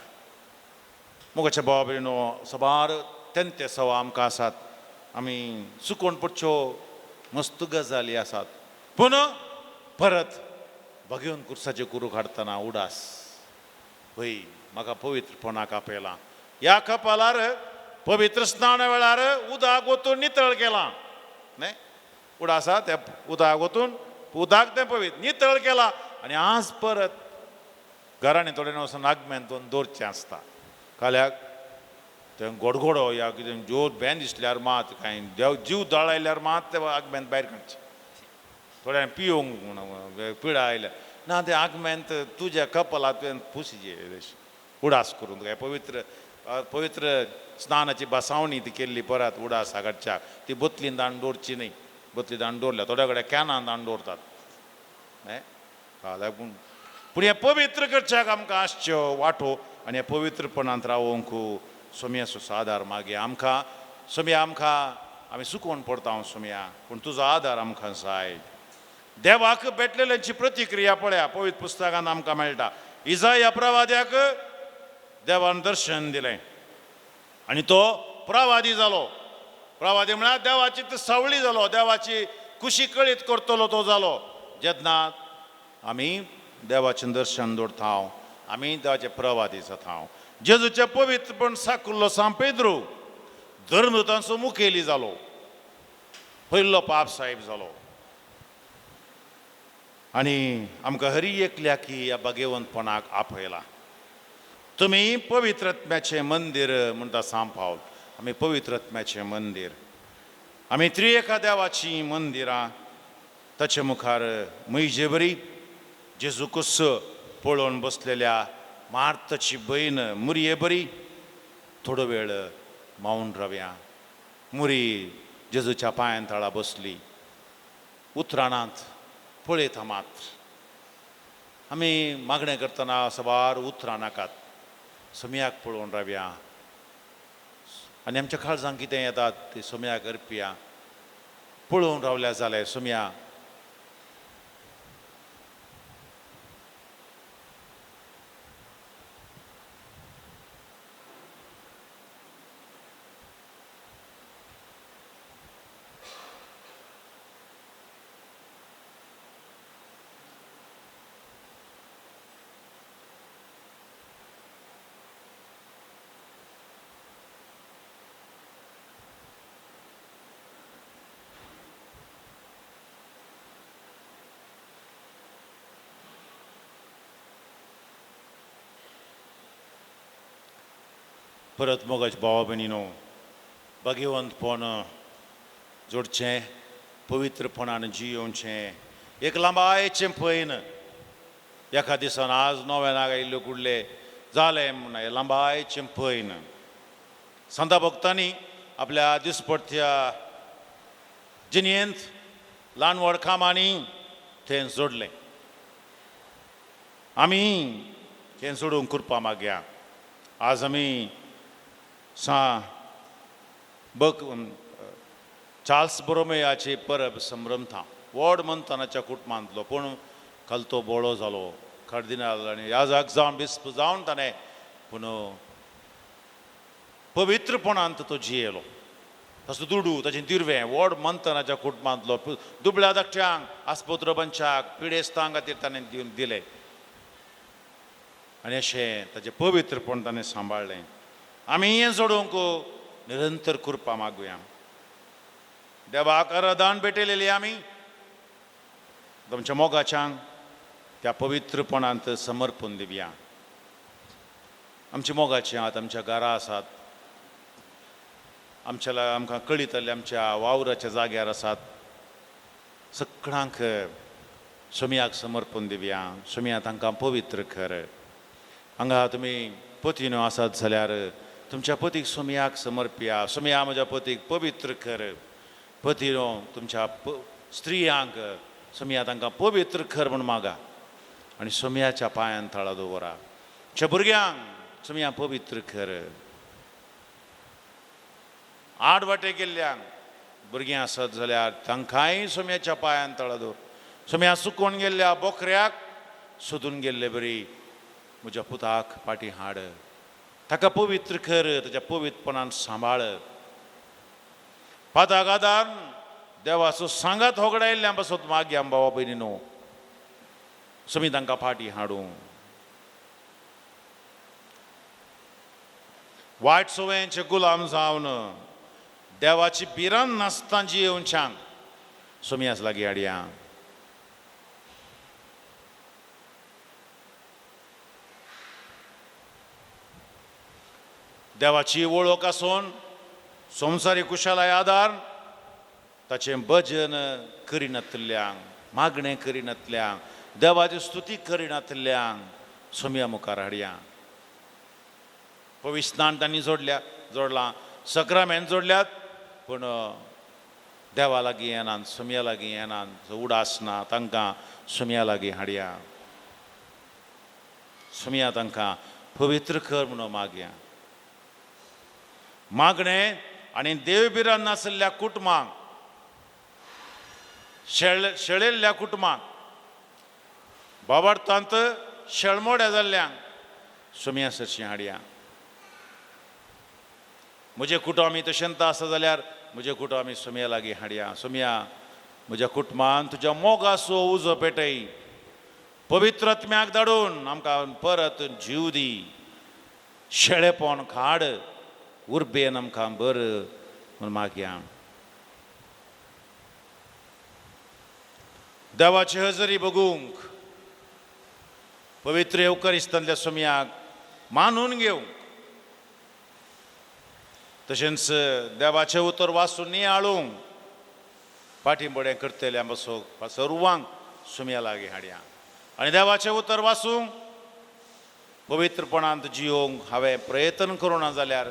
[SPEAKER 3] मोगाच्या भावा भयणीनो, सबार तेंते सवा आमकां आसात. आमी चुकोवन पडच्यो मस्त गजाली आसात, पूण परत बागेवन कुर्साचे कुरू काडटना उडास हय म्हाका पवित्रपणाक आपयलां. ह्या कपालार पवित्र स्नाना वेळार उदक वतून नितळ केलां न्ही, उडासा त्या उदक वतून उदक तें पवित्र नितळ केलां. आनी आज परत घरांनी थोडे वचून आगमेन दवरचें आसता. काल्याक तें गोडगोडो या कितें जोर बेन दिसल्यार मात कांय देव जीव दळायल्यार मात ते आगमेन भायर काडचें. थोड्यांक पिवंक म्हूण पिडा आयल्या ना तें आगमेंत तुज्या कपलात तुवें पुसचें उडास करून तुका पवित्र पवित्र स्नानाची बसावणी ती केल्ली परत उडास काडच्याक. ती बोतलीन दाण दवरची न्ही, बोतली दाण दवरल्या थोड्या कडेन कॅनान दाण दवरतात न्ही. पूण पूण हें पवित्र करच्याक आमकां आसच्यो वांटो आनी ह्या पवित्रपणांत रावोंक सोमयाचो आदार मागीर आमकां. सोमया आमकां आमी सुकोवन पडटा हांव सोमया, पूण तुजो आदार आमकां जाय. देवाक भेटलेल्यांची प्रतिक्रिया पळया पवित्र पुस्तकांत आमकां मेळटा. इजाया प्रवाद्याक देवान दर्शन दिलें आनी तो प्रवादी जालो. प्रवादी म्हळ्यार देवाची ती सावळी जालो, देवाची कुशी कळीत करतलो तो जालो. जेन्ना आमी देवाचें दर्शन दवरता आमी देवाचे प्रवादी जाता. जेजूचें पवित्रपण साकुल्लो सांत पेद्रू धर्मदूतांचो मुखेली जालो, पयलो पाप साहेब जालो. आनी आमकां हरी एकल्याक ह्या बागेवंतपणाक आपयला. तुमी पवित्रत्म्याचें मंदीर म्हणटा सांत पावल. आमी पवित्रत्म्याचें मंदीर, आमी त्रिएका देवाचीं मंदिरां. ताचे मुखार म्हजे बरी जेजूकूच पळोवन बसलेल्या मार्ताची भयण मुरये बरी थोडो वेळ मावन रावया. मुरी जेजूच्या पांयान तळा बसली, उतराणांत पळयता मात्र. आमी मागणें करतना साबार उतरां नाकात, सोमयाक पळोवन रावया आनी आमच्या काळजांक कितें येतात ते सोमयाक अर्पया. पळोवन रावल्या जाल्यार सोमया परत मोगाच भावा भयणीनो, भाग्यवंतपण जोडचें, पवित्रपणान जियोवचें, एक लांबायचें पयन एका दिसान आज नव्यान आयिल्ल्यो कुडले जालें म्हूण लांबायचें पयन. संता भक्तांनी आपल्या दिसपडत्या जिणेंत ल्हान व्हड कामांनी तें जोडलें. आमी तें जोडूंक कृपा मागया. आज आमी सा बक चार्ल्स बोरोमेयाची परब संभ्रमता. व्हड मंथनाच्या कुटुंबांतलो पूण काल तो बोळो जालो कार्दिनाल आनी याजाक जावन बिस्प जावन ताणें पूण पवित्रपणांत तो जियेलो. ताचो दुडू ताचें दिर्वें व्हड मंथनाच्या कुटुंबांतलो दुबळ्या धाकट्यांक आस्पत्र पंचाक पिडेस्तांक खातीर ताणें दिवन दिलें आनी अशें ताचें पवित्रपण ताणें सांबाळ्ळें. आमी हें जोडूंक निरंतर कृपा मागुया. देवाक आराधन भेटयलेली आमी तुमच्या मोगाच्यांक त्या पवित्रपणांत समर्पण दिवया. आमच्या मोगाची आतां आमच्या घरा आसात, आमच्या आमकां कळितले आमच्या वावराच्या जाग्यार आसात, सगळ्यांक सोमयाक समर्पण दिवया. सोमया तांकां पवित्र कर. हांगा तुमी पतीनो आसात जाल्यार तुमच्या पतीक सोमयाक समर्पया. सोमया म्हज्या पतीक पवित्र कर. पतीनो तुमच्या स्त्रियांक सोमया तांकां पवित्र कर म्हूण मागा आनी सोमयाच्या पांयान थळा दवरा. तुमच्या भुरग्यांक सोमया पवित्र कर. आड वाटे गेल्ल्यांक भुरगीं आसत जाल्यार तांकांय सोमयाच्या पांयान तळा दवर. सोमया सुकोवन गेल्ल्या बोकऱ्याक सोदून गेल्ले बरी म्हज्या पुताक फाटीं हाड, ताका पवित्र कर, ताच्या पवित्रपणान सांबाळ. पाताक आदार देवाचो सांगात होगडायल्ल्या पासत मागया भावा भयणीनो, सोमी तांकां फाटीं हाडूं. वायट सवयांचे गुलाम जावन देवाची भिरांत नासतना जियेवच्यांक सोमयास लागीं हाडया. देवाची वळख आसून संवसारी कुशलाय आदार ताचें भजन करिनातल्ल्यांक, मागणें करिनातल्ल्यांक, देवाची स्तुती करिनातल्ल्यांक सोमया मुखार हाडया. पवित्र स्नान तांणी जोडलां, सक्रामेन जोडल्यात, पूण देवा लागीं येनात, सोमया लागीं येनात, उडास ना, तांकां सोमया लागीं हाडया. सोमया तांकां पवित्र कर म्हणून मागया. मागणें आनी देवबिरान नाशिल्ल्या कुटुंबांक, शेळेल्ल्या कुटुंबांक, बाबार्थांत शेळमोड्या जाल्ल्यांक सोमया सरशीं हाडया. म्हजें कुटुंब आमी तशेंच आसा जाल्यार म्हजें कुटुंब आमी सोमया लागीं हाडया. सोमया म्हज्या कुटुंबान तुज्या मोगाचो उजो पेटय, पवित्र आत्म्याक धाडून आमकां परत जीव दी, शेळेपण खाड, उर्बेन आमकां बर म्हूण मागया. देवाची हजरी बघूंक पवित्र येवकरिस्तांतल्या सोमयाक मानून घेवंक, तशेंच देवाचें उतर वाचून नियाळूंक फाटीं बडें करतल्या बसोक सर्वांक सोमया लागीं हाडया. आनी देवाचें उतर वाचूंक पवित्रपणांत जियोवंक हांवें प्रयत्न करूं ना जाल्यार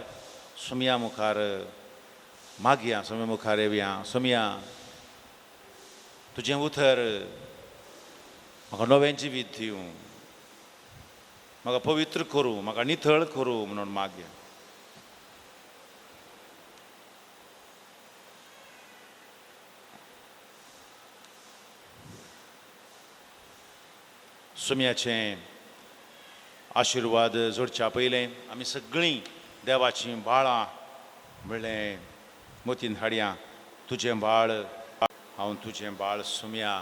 [SPEAKER 3] सोमया मुखार मागया, सोमया मुखार येवया. सोमया तुजें उतर म्हाका नवें जिवीत दिवं. म्हाका पवित्र करूं, म्हाका नितळ करूं म्हणून मागया. सुम्याचें आशिर्वाद जोडच्या पयलें आमी सगळीं देवाचीं बाळां म्हणलें मतीन हाडया. तुजें बाळ हांव, तुजें बाळ सुम्या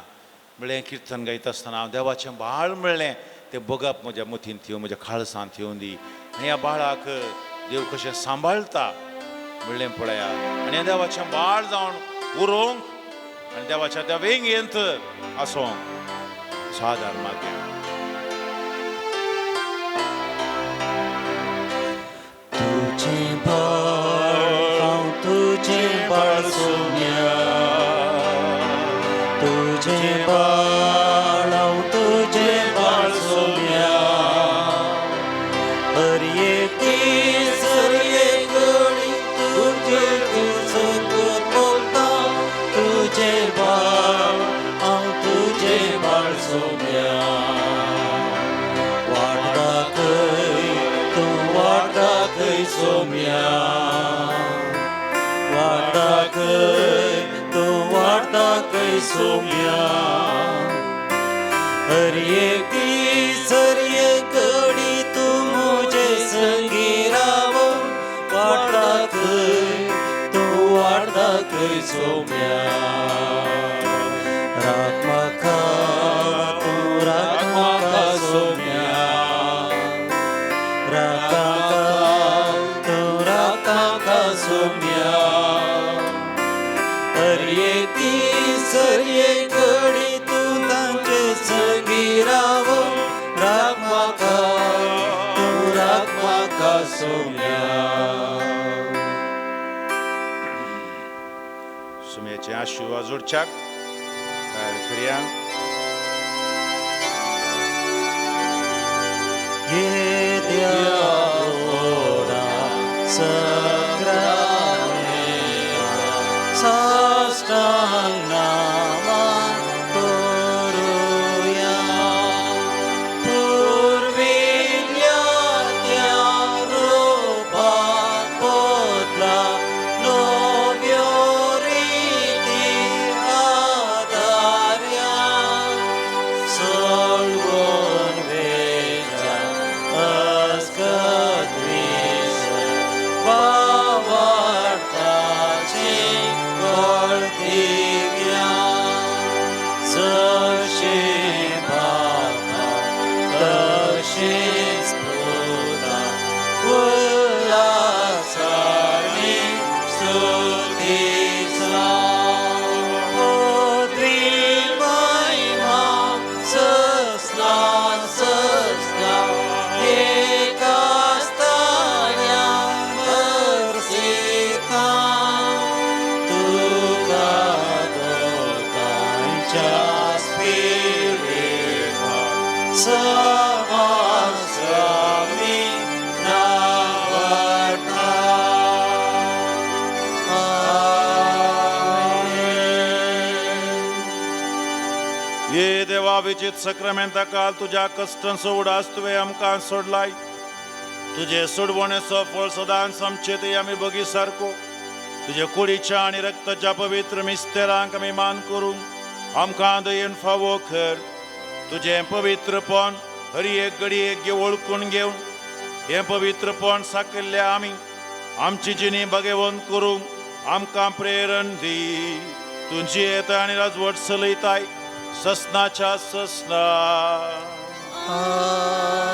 [SPEAKER 3] म्हणलें किर्तन गायता आसतना हांव देवाचें बाळ म्हणलें तें बगप म्हज्या मतींत येवन म्हज्या काळसांत येवन दी. आनी ह्या बाळाक देव कशें सांबाळटा म्हणलें पळया. आनी ह्या देवाचें बाळ जावन उरोवंक आनी देवाच्या त्या वेंगेंत आसोंक सादार मागया.
[SPEAKER 5] तुझें बाळ हांव, तुझें बाळ सोम्या, तुझें बाळ हांव, तुझें बाळ सोम्या. हर एक दीस हर एक घडी तुझे तुझं बोलता, तुझें बाळ हांव, तुझें बाळ सोम्या. वाट दाखय तूं, वाट दाखय सोम्या, वाट दाखय तूं, वाट दाखय सोम्या. हर एक दीस हर एक घडी तूं म्हजे संगी राव, वाट दाखय तूं, वाट दाखय सोम्या. राख म्हाका तूं, राख म्हाका सोम्या, राख म्हाका तूं, राख म्हाका सोम्या. हर एक दीस हर एक घडी तूं तांचे संगी राव, राख म्हाका तूं, राख म्हाका सोम्या.
[SPEAKER 3] सुम्याचें आशिर्वाद जोडच्याक तयार करया.
[SPEAKER 5] येद्या व्हडा सक्रामेंता साश्टांग नामान करुया. पुर्विल्ल्या त्या रुपा बदला नव्यो रिती आदार्या. सळवण वेच्या अस्कत विशय बावार्थाचे कळदिव्या. जशें बापा तशेंच पुता उल्हासांनी स्तुती जावं. पदवी महिमा ससना ससना एकास्तान्या भरसिता. तुका दोगांच्या स्पिरिता समाजामी नावडता. आमेन.
[SPEAKER 3] ये देवा विचित सक्रामेंता काल तुज्या कश्टांचो उडास तुवें आमकां सोडलाय. तुजे सोडवणेचो फळ सदांच आमचे ते आमी बगी सारको. तुजे कुडीच्या आनी रक्ताच्या पवित्र मिस्तेरांक आमी मान करूंक आमकां दयेन फावो कर. तुजें पवित्रपण हर एक घडयेक वळखून घेवन हें पवित्रपण साकयल्ल्या आमी आमची जिणी बगेवन करूंक आमकां प्रेरण दी. तुजी येता आनी राजवट चलयताय ससनाच्या ससना.
[SPEAKER 5] आमेन.